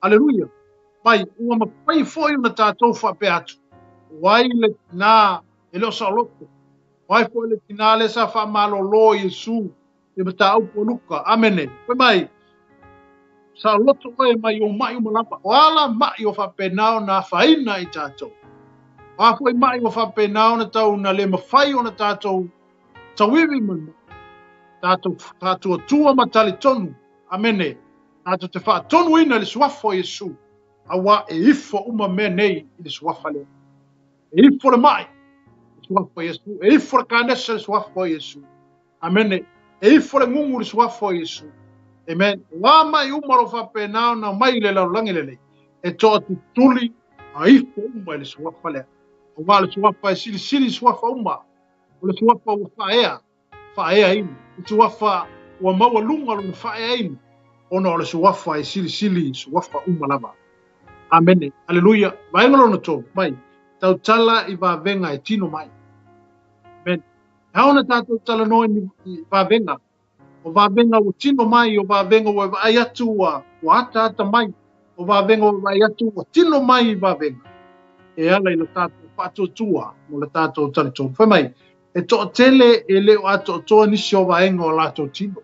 Aleluia. Mai, ua mafai foi ona tatou faapea atu, o ai le tinā e le o saoloto, o ai foi le tinā lea sa faamalolo i Iesu i mataupu o Luka. Amene. Fai mai, saoloto oe mai ou maʻi uma lava. O a la maʻi ua faapena ona afaina i tatou? O a foi maʻi ua faapena ona tau na le mafai ona tatou tauivi ma le maʻi? Tatou faatuatua ma talitonu. Amene. Tatou te faatonuina i le Suafa o Iesu, auā e ifo uma mea nei i le Suafa lea. E ifo le maʻi i le Suafa o Iesu, e ifo le kanesa i le Suafa o Iesu. Amene. E ifo le gugu i le Suafa o Iesu. Amen. O a maʻi uma o lo o faapena ona mai i le lalolagi lenei, e toatutuli a ifo uma i le Suafa lea. Auā o le Suafa e silisili i suafa uma. O le Suafa ua faaea, faaeaina. O le Suafa ua maualuga lona faaeaina, ona o le Suafa e silisili i suafa uma lava. Amene. Aleluia. Vaega lona tolu, mai, tautala i vavega e tino mai. Amen. E ao ona tatou talanoa i vavega, o vavega ua tino mai, o vavega ua e vaai atu ua ataata mai, o vavega ua e vaai atu ua tino mai i vavega, e ala i lo tatou faatuatua ma lo tatou talitonu. Fai mai, e toatele e le o atoatoa nisi o vaega o latou tino.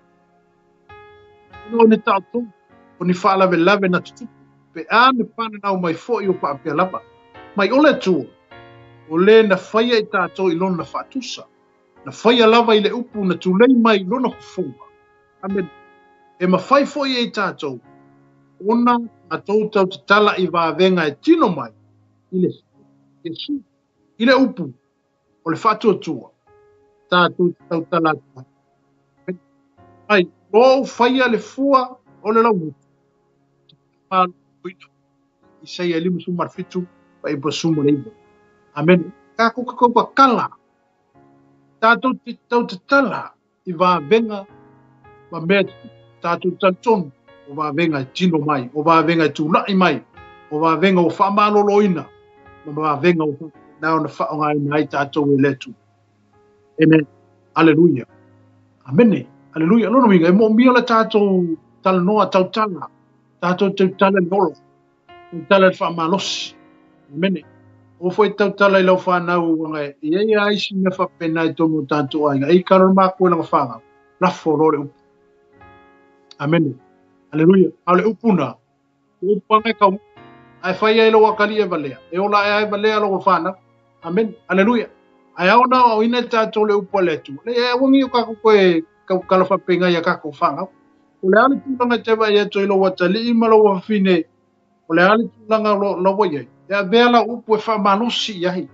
Ona o ni taotoga, o ni faalavelave na tutupu, pe a na fananau mai foi o faapea lava. Mai o le Atua, o le na faia i tatou i lona faatusa, na faia lava i le upu na tulei mai i lona fofoga. Amene. E mafai foi e i tatou ona tatou tautatala i vavega e tino mai i le Iesu, i le upu o le faatuatua, tatou te tautala atu ai. Ai, o ou faia le fua o le laugutu, Isaia 57, 19. Amene. Tatou te tautatala, tatou te tautatala i vavega ma mea tatou talitonu, o vavega e tino mai, o vavega e tulaʻi mai, o vavega ua faamaloloina, ma vavega ua faapena ona faaaogaina ai tatou e le Atua. Amen. Aleluia. Amene. Aleluia. Lona uiga, e moomia le tatou talanoa tautala, tatou tautala i le ola, tautala i le faamalosi. Amene. Aua foi tautala i lau fanau anga e i ai a isi mea faapena i totonu o tatou aiga. E i kalo le makua i lana fanau, lafo loa le upu. Amene. Aleluia. A o le upu na, o upu anga e kau, ae fai ai lou atalii e valea, e ola ae ai valea lou fanau. Amene. Aleluia. Ae ao na aoaoina e tatou le upu a le Atua. Leai, aua ne i o tatou toe tautala faapena i a tatou fanau. O le a le tulaga e te vaai atu ai i lou atalii ma lou afafine, o le a le tulaga o la ua i ai, e avea lau upu e faamalosi i ai.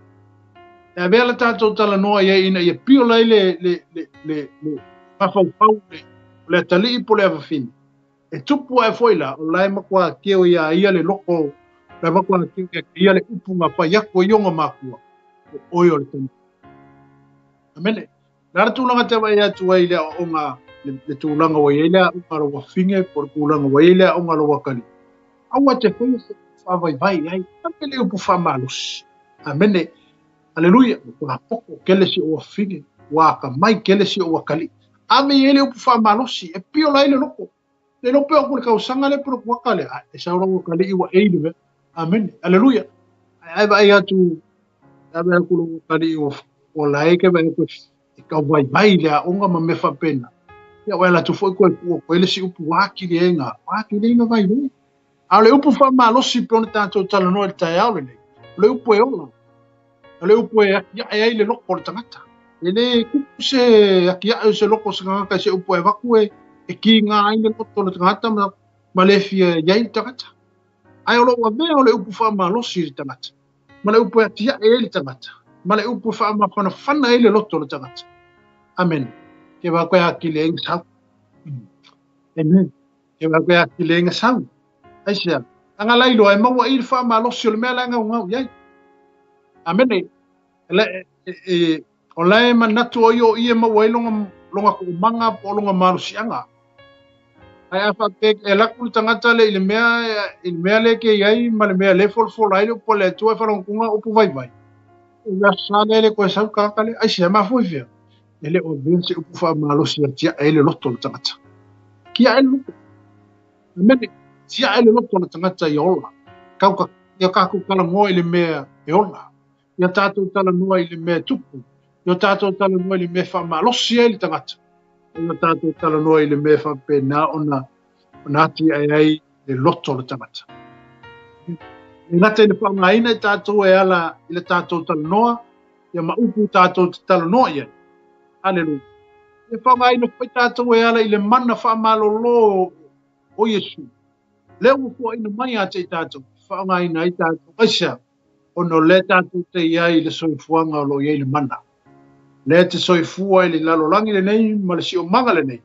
E avea le tatou talanoa i ai ina ia piola ai le, le, le, le, le mafaufau le, le atalii po le afafine. E tupu ae foi la, o la e matua keo iā ia le loko, la e matua keo ia ia le upu na fai atu ai ona makua, o oe o le tama. Amene. Le a le tulaga te vaai atu ai i le aoaoga, le tulaga ua i ai le aoga a lou afafine po o le tulaga ua i ai le aoga a lou atalii, aua te faia se upu faavaivai i ai, ave le upu faamalosi. Amene. Aleluia. Ua poto tele si ou afafine, ua atamai tele si ou atalii. Ave i ai le upu faamalosi e piola ai le loto. Le iloa pea o le tausaga lea po o le kuata lea, ai, e sau lou atalii ua ei le mea. Amene. Aleluia. Ai ai vaai atu, ave atu lou atalii ua lae ke vaai atu e tau vaivai le aoga ma mea faapena. Ia ua ala atu foi koe tuu atu ai le isi upu ua atili ai na, ua atili ai na vaivai. A o le upu faamalosi pei ona tatou talanoa i le taeao lenei, o le upu e ola, o le upu e atiae ai le loto o le tagata. E le tupu se atiae o se loto o se tagata i se upu e avatu e kiga ai le loto o le tagata ma le fia i ai le tagata. Ae o lou avea o le upu faamalosi i le tagata, ma le upu e atiae ai le tagata, ma le upu e faamafanafana ai le loto o le tagata. Amen. Ke wā koe atili ai nga sau. Amen. Ke wā koe atili ai nga sau. Aisea, anga lai loa e maua i le faamalosi o le mea la e gaugau i ai. Amene. O la e manatu o i o i e maua ai longa, longa kuʻumaga po o longa malosiaga. Ae a faapea e alu atu le tagata lea i le mea i le mea lea e te i ai ma le mea lea e folafola ai le upu a le Atua e faalogotoga upu vaivai, o le aso Sa lea e le toe sau le tagata lea. Aisea? E mafua i fea? E le o avea se upu faamalosi e atiae ai le loto o le tagata. Tiae le loto. Amene. Tiae le loto o le tagata ia ola. Kau ka, ia tatou talanoa i le mea e ola. Ia tatou talanoa i le mea e tupu. Ia tatou talanoa i le mea e faamalosi ai le tagata. Ia tatou talanoa i le mea e faapena ona ona atiae ai le loto o le tagata. E gata i le faaaogaina i tatou e ala i le tatou talanoa, ia ma upu tatou te talanoa i ai. Aleluia. Ia faaaogaina foi tatou e ala i le mana faamalolo o Iesu. Lea ua foaiina mai ia te i tatou, faaaogaina ai tatou. Aisea? Ona o lea tatou te i ai i le soifuaga o lo o i ai le mana. Lea te soifua i le lalolagi lenei ma le siomaga lenei,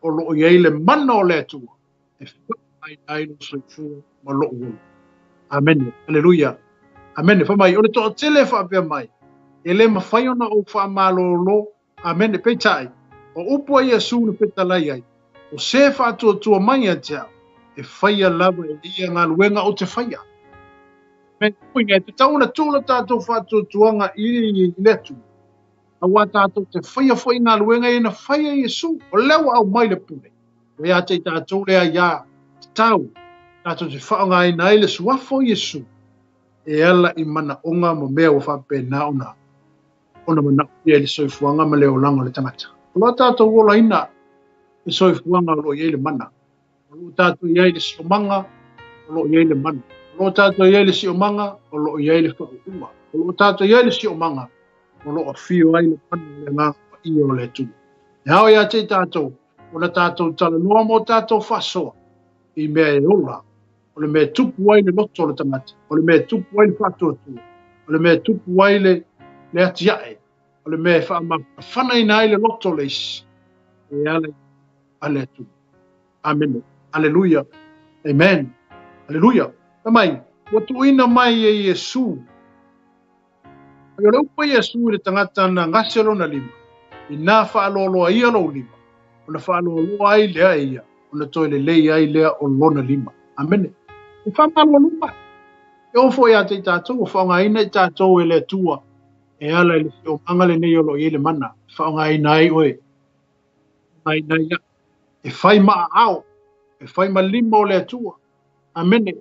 o lo o i ai le mana o le Atua e faaaogaina ai lou soifua ma lou ola. Amene. Aleluia. Amene. Fai mai, o le toatele e faapea mai, e le mafai ona ou faamalolo Amene. Peitai, o upu a Iesu na fetalai ai, o se faatuatua mai ia te au, e faia lava e ia galuega ou te faia. Amen. Uiga, e tatau ona tuu lo tatou faatuatuaga i le Atua, auā tatou te faia foi galuega ia na faia e Iesu. O lea ua aumai le pule, ua ia te i tatou le aiā tatau, tatou te faaaogaina ai le suafa o Iesu e ala i manaoga ma mea ua faapena ona ona manaomia i le soifuaga ma le olaga o le tagata. O lo o tatou olaina le soifuaga o lo o i ai le mana. O lo o tatou i ai le siomaga o lo o i ai le mana. O lo o tatou i ai le siomaga o lo o i ai le faauuga. O lo o tatou i ai le siomaga o lo o afio ai le mana o le Agaga Paia o le Atua. E ao ia te i tatou ona tatou talanoa mo tatou faasoa i mea e ola o le mea e tupu ai le loto o le tagata, o le mea e tupu ai le faatuatua, o le mea e tupu ai le, le atiae, o le mea e faamafanafanaina ai le loto o le isi, e ala a le Atua. Amene. Aleluia. Amen. Aleluia. Fai mai, ua tuuina mai e Iesu. Ai o le upu a Iesu i le tagata na gase lona lima, inā faaloaloa ia lou lima, ona faaloaloa ai lea e ia, ona toe lelei ai lea o lona lima. Amene. E faamalolo mai. E oo foi ia te i tatou, ua faaaogaina i tatou e le Atua e ala i le siomaga lenei o lo o i ai le mana, e faaaogaina ai oe, faaaogaina ai au, e fai ma aao, e fai ma lima o le Atua. Amene.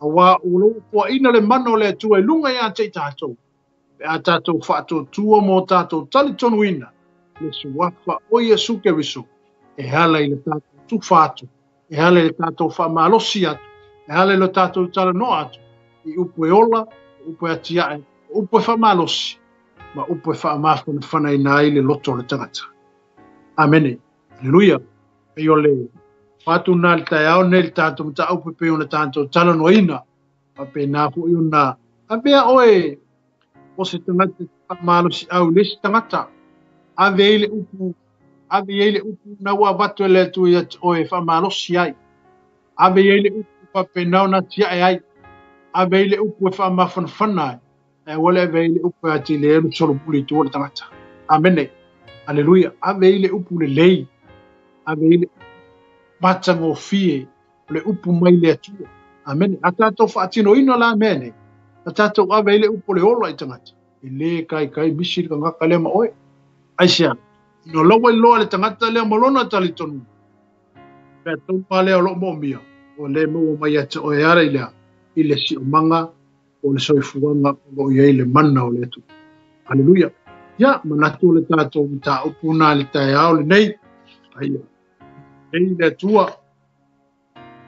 Auā o lo o puaina le mana o le Atua i luga ia te i tatou, pe a tatou faatuatua mo tatou talitonuina le suafa o Iesu Keriso e ala i le tatou tufa atu, e ala i le tatou faamalosi atu, e ala i lo tatou talanoa atu i upu e ola, upu e atiae, upu e faamalosi, ma upu e faamafanafanaina ai le loto o le tagata. Amene. Aleluia. Pei o le fatu na le taeao nei le tatou mataupu e pei ona tatou talanoaina. Faapena foi ona avea oe o se tagata faamalosiau i le isi tagata. Ave ai le upu, ave i ai le upu na ua avatu e le Atua ia te oe e faamalosi ai. Ave i ai le upu faapena ona atiae ai. Ave ai le upu e faamafanafana ai. Ae aua le ave ai le upu e atili ai le solomuli i tua o le tagata. Amene. Aleluia. Ave ai le upu lelei. Ave ai le matagofie o le upu mai le Atua. Amene. A tatou faatinoina la mea nei, a tatou ave ai le upu o le ola i tagata, e le kaikai misi le tagata lea ma oe. Aisea? Ona o la ua iloa e le tagata lea ma lona talitonuga, mea tonu lava lea o lo o moomia, ua le maua mai ia te oe e ala i le a? I le siomaga o le soifuaga o lo o i ai le mana o le Atua. Aleluia. Ia, manatu o le tatou mataupu na le taeao lenei. Aia. Ei le Atua.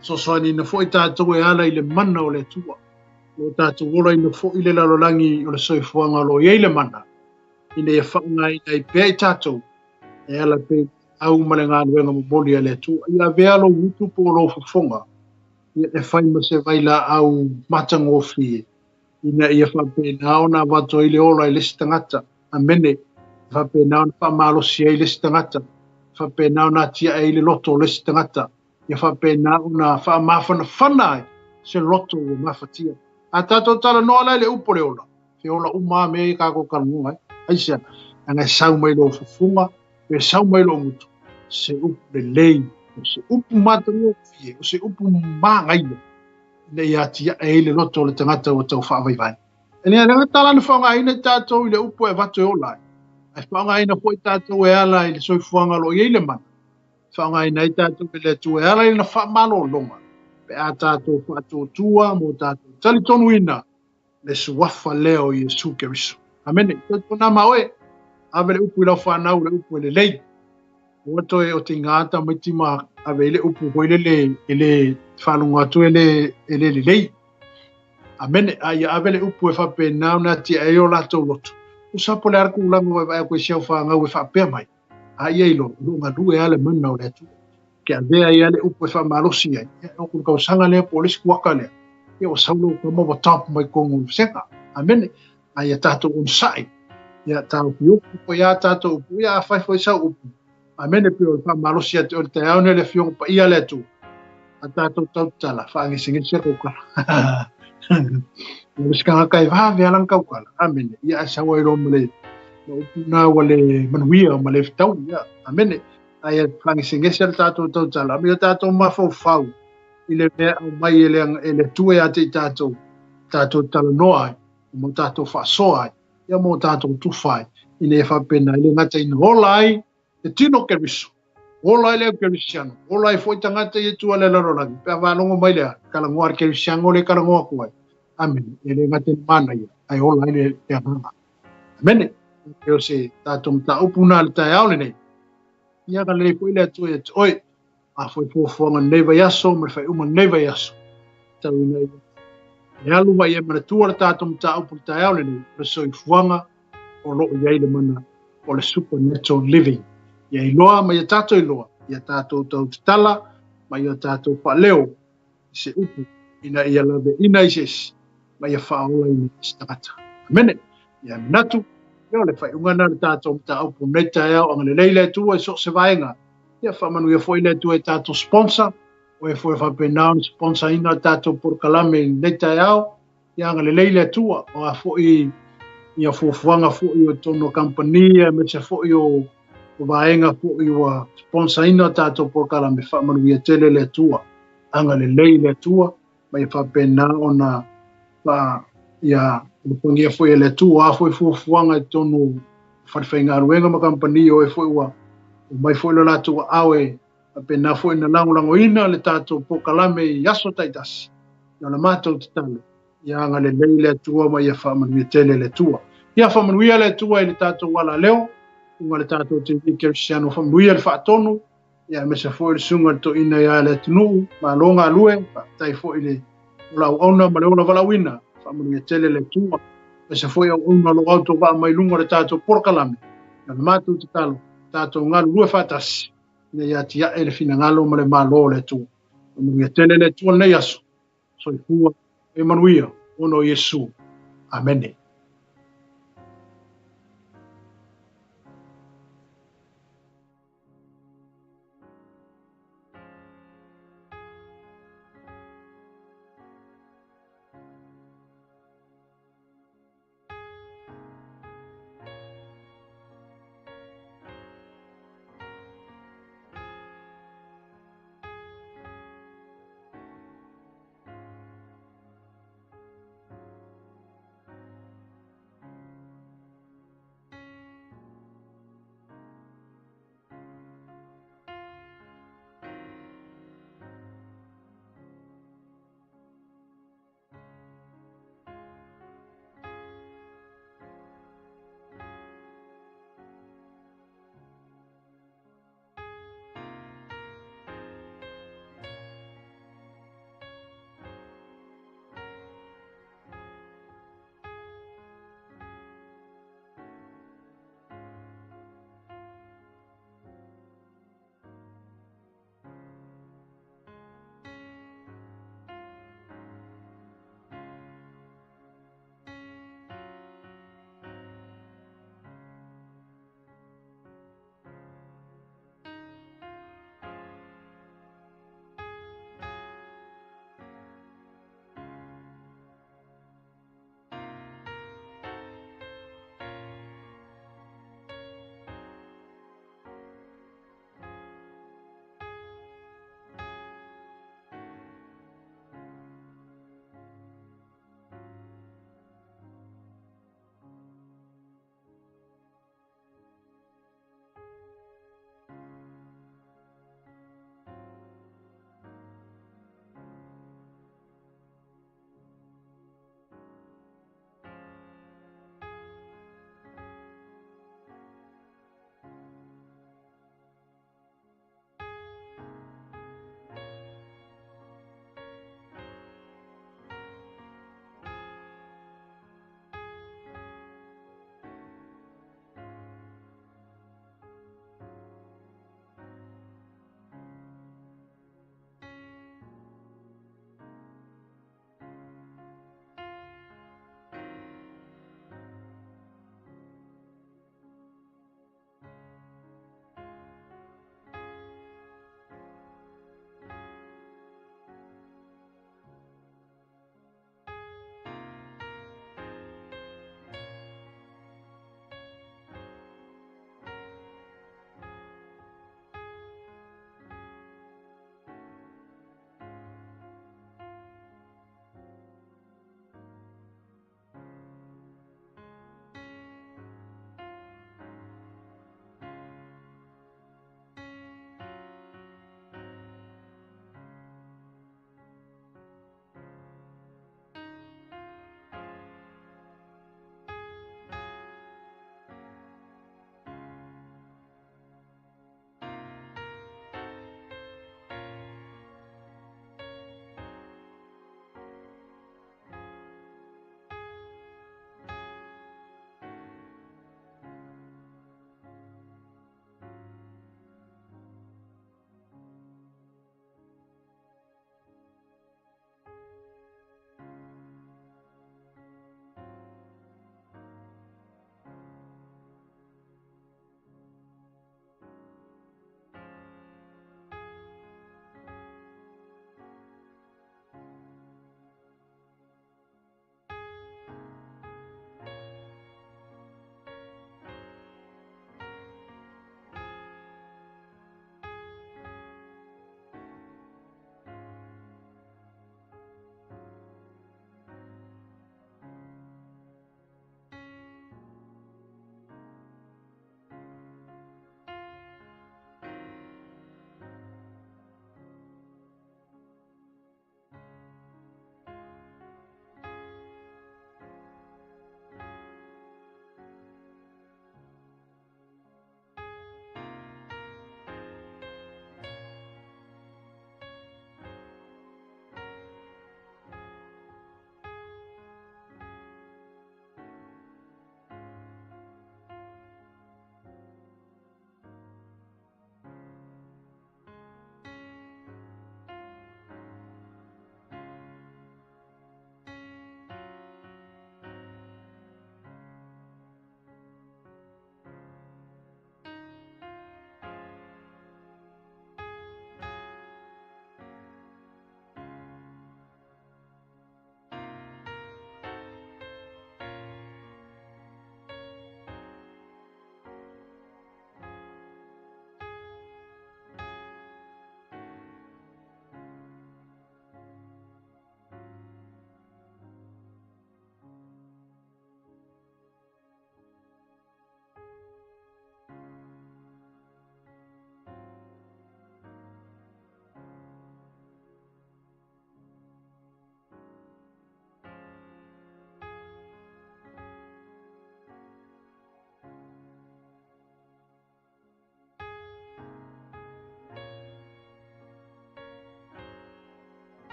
Fesoasoaniina foi tatou e ala i le mana o le Atua. O lo o tatou olaina foi le lalolagi o le soifuaga o lo o i ai le mana, ina ia faaaogaina ai pea i tatou e ala pea i au ma le galuega momoli a le Atua. Ia avea lou gutu po o lou fofoga ia e fai ma se vailaau matagofie, ina ia faapena ona avatu ai le ola i le isi tagata. Amene. E faapena ona faamalosi ai le isi tagata. E faapena ona atiae ai le loto o le isi tagata. Ia faapena ona faamafanafana ai se loto ua mafatia. A tatou talanoa la i le upu o le ola, he ola uma lava mea ia tatou talanoa ai. Aisea? Leaga e sau mai lou fofoga, pe sau mai lou gutu, se upu lelei O se upu matagofie, o se upu magaia, ina ia atiae ai le loto o le tagata ua tau faavaivai. E le gata la na faaaogaina i tatou i le upu e avatu e ola ai, ae faaaogaina foi tatou e ala i le soifuaga o lo o i ai le mana. Faaaogaina ai tatou e le Atua e ala i lana faamalologa, pe a tatou faatuatua ma o tatou talitonuina le suafa lea o Iesu Keriso. Amene. Tautuana ma oe, ave le upu i lau fanau, le upu e lelei. Ua toe o te gata mai ti ma ave i le upu foi lele e le faalogo atu e le lelei. Amene. A ia ave le upu e faapena ona atiae ai o latou loto. Tusa po o le a le tulaga ua vaai atu i si au fanau e faapea mai. A ia iloa, o lo o galue lava le mana o le Atua. Ke avea ai lava le upu e faamalosi ai. Ia, o le tausaga lea po o le isi kuaka lea. Ia ua sau lou tama ua top mai totonu o le vasega. Amene. A ia tatou onosai. Ia taofiofi foi a tatou upu. Ia afai foi sau upu. Amene pei o le faamalosi ia te oe i le taeao nei le Afioga Paia a le Atua. A tatou tautala, faagesegese tautala. O le isi tagata e vave lava lana tautala. Amene. Ia ae sau ai loa ma le upu na ua le manuia ma le fetaui. Ia, amene. Ae faagesegese le tatou tautala. Ma ia tatou mafaufau i le mea aumai e le Atua ia te i tatou, tatou talanoa ai, ma tatou faasoa ai, ia ma tatou tufa ai, ina ia faapena e le gata ina ola ai le tino Keriso, ola ai le au Kerisiano, ola ai foi tagata i tua i le lalolagi, pe a faalogo mai lea, talanoa le Kerisiano le talanoa atu ai. Amene. E le gata ina manaia, ae ola ai le agaga. Amene. E o se tatou mataupu na le taeao lenei. Ia agalelei foi le Atua ia te oe. A foi fuafuaga lenei vaiaso ma le faaiuga o lenei vaiaso. Tau ina ia e alu ma ia manatua le tatou mataupu i le taeao lenei, o le soifuaga o lo o i ai le mana o le supernatural living. Ia iloa ma ia tatou iloa, ia tatou tautatala ma ia tatou faaleo i se upu ina ia laveina i se isi ma ia faaolaina i se tagata. Amene. Ia manatu, ia o le faaiuga lena o le tatou mataupu nei taeao, agalelei le Atua i so o se vaega. Ia faamanuia foi le Atua i tatou sponsor, o e foi faapena ona sponsorina le tatou polokalame i lenei taeao. Ia agalelei le Atua, o a foi ia fuafuaga foi o totonu o kamupani aemaise foi o vaega foi ua sponsorina o tatou polokalame, faamanuia tele le Atua. Agalelei le Atua, ma ia faapena ona fa ia alofagia foi e le Atua a foi fuafuaga i totonu o falefaigaluega ma kamupani o e foi ua omai foi lo latou aao e faapena foi na lagolagoina le tatou polokalame i aso taitasi. Ia o le matou tatalo, ia agalelei le Atua ma ia faamanuia tele le Atua. Ia faamanuia le Atua i le tatou alaleo, luga le tatou TV Kerisiano, faamanuia le faatonu, ia aemaise foi le susuga i le toeaina ia le atunuu, malo galue, faafetai foi i le ola auauna ma le ola valaauina, faamanuia tele le Atua, aemaise foi auauna o lo o autovaa mai luga o le tatou polokalame, ia o le matou tatalo, tatou galulue faatasi, ina ia atiae le finagalo ma le malo o le Atua. Faamanuia tele le Atua lenei aso, soifua e manuia, ona o Iesu. Amene.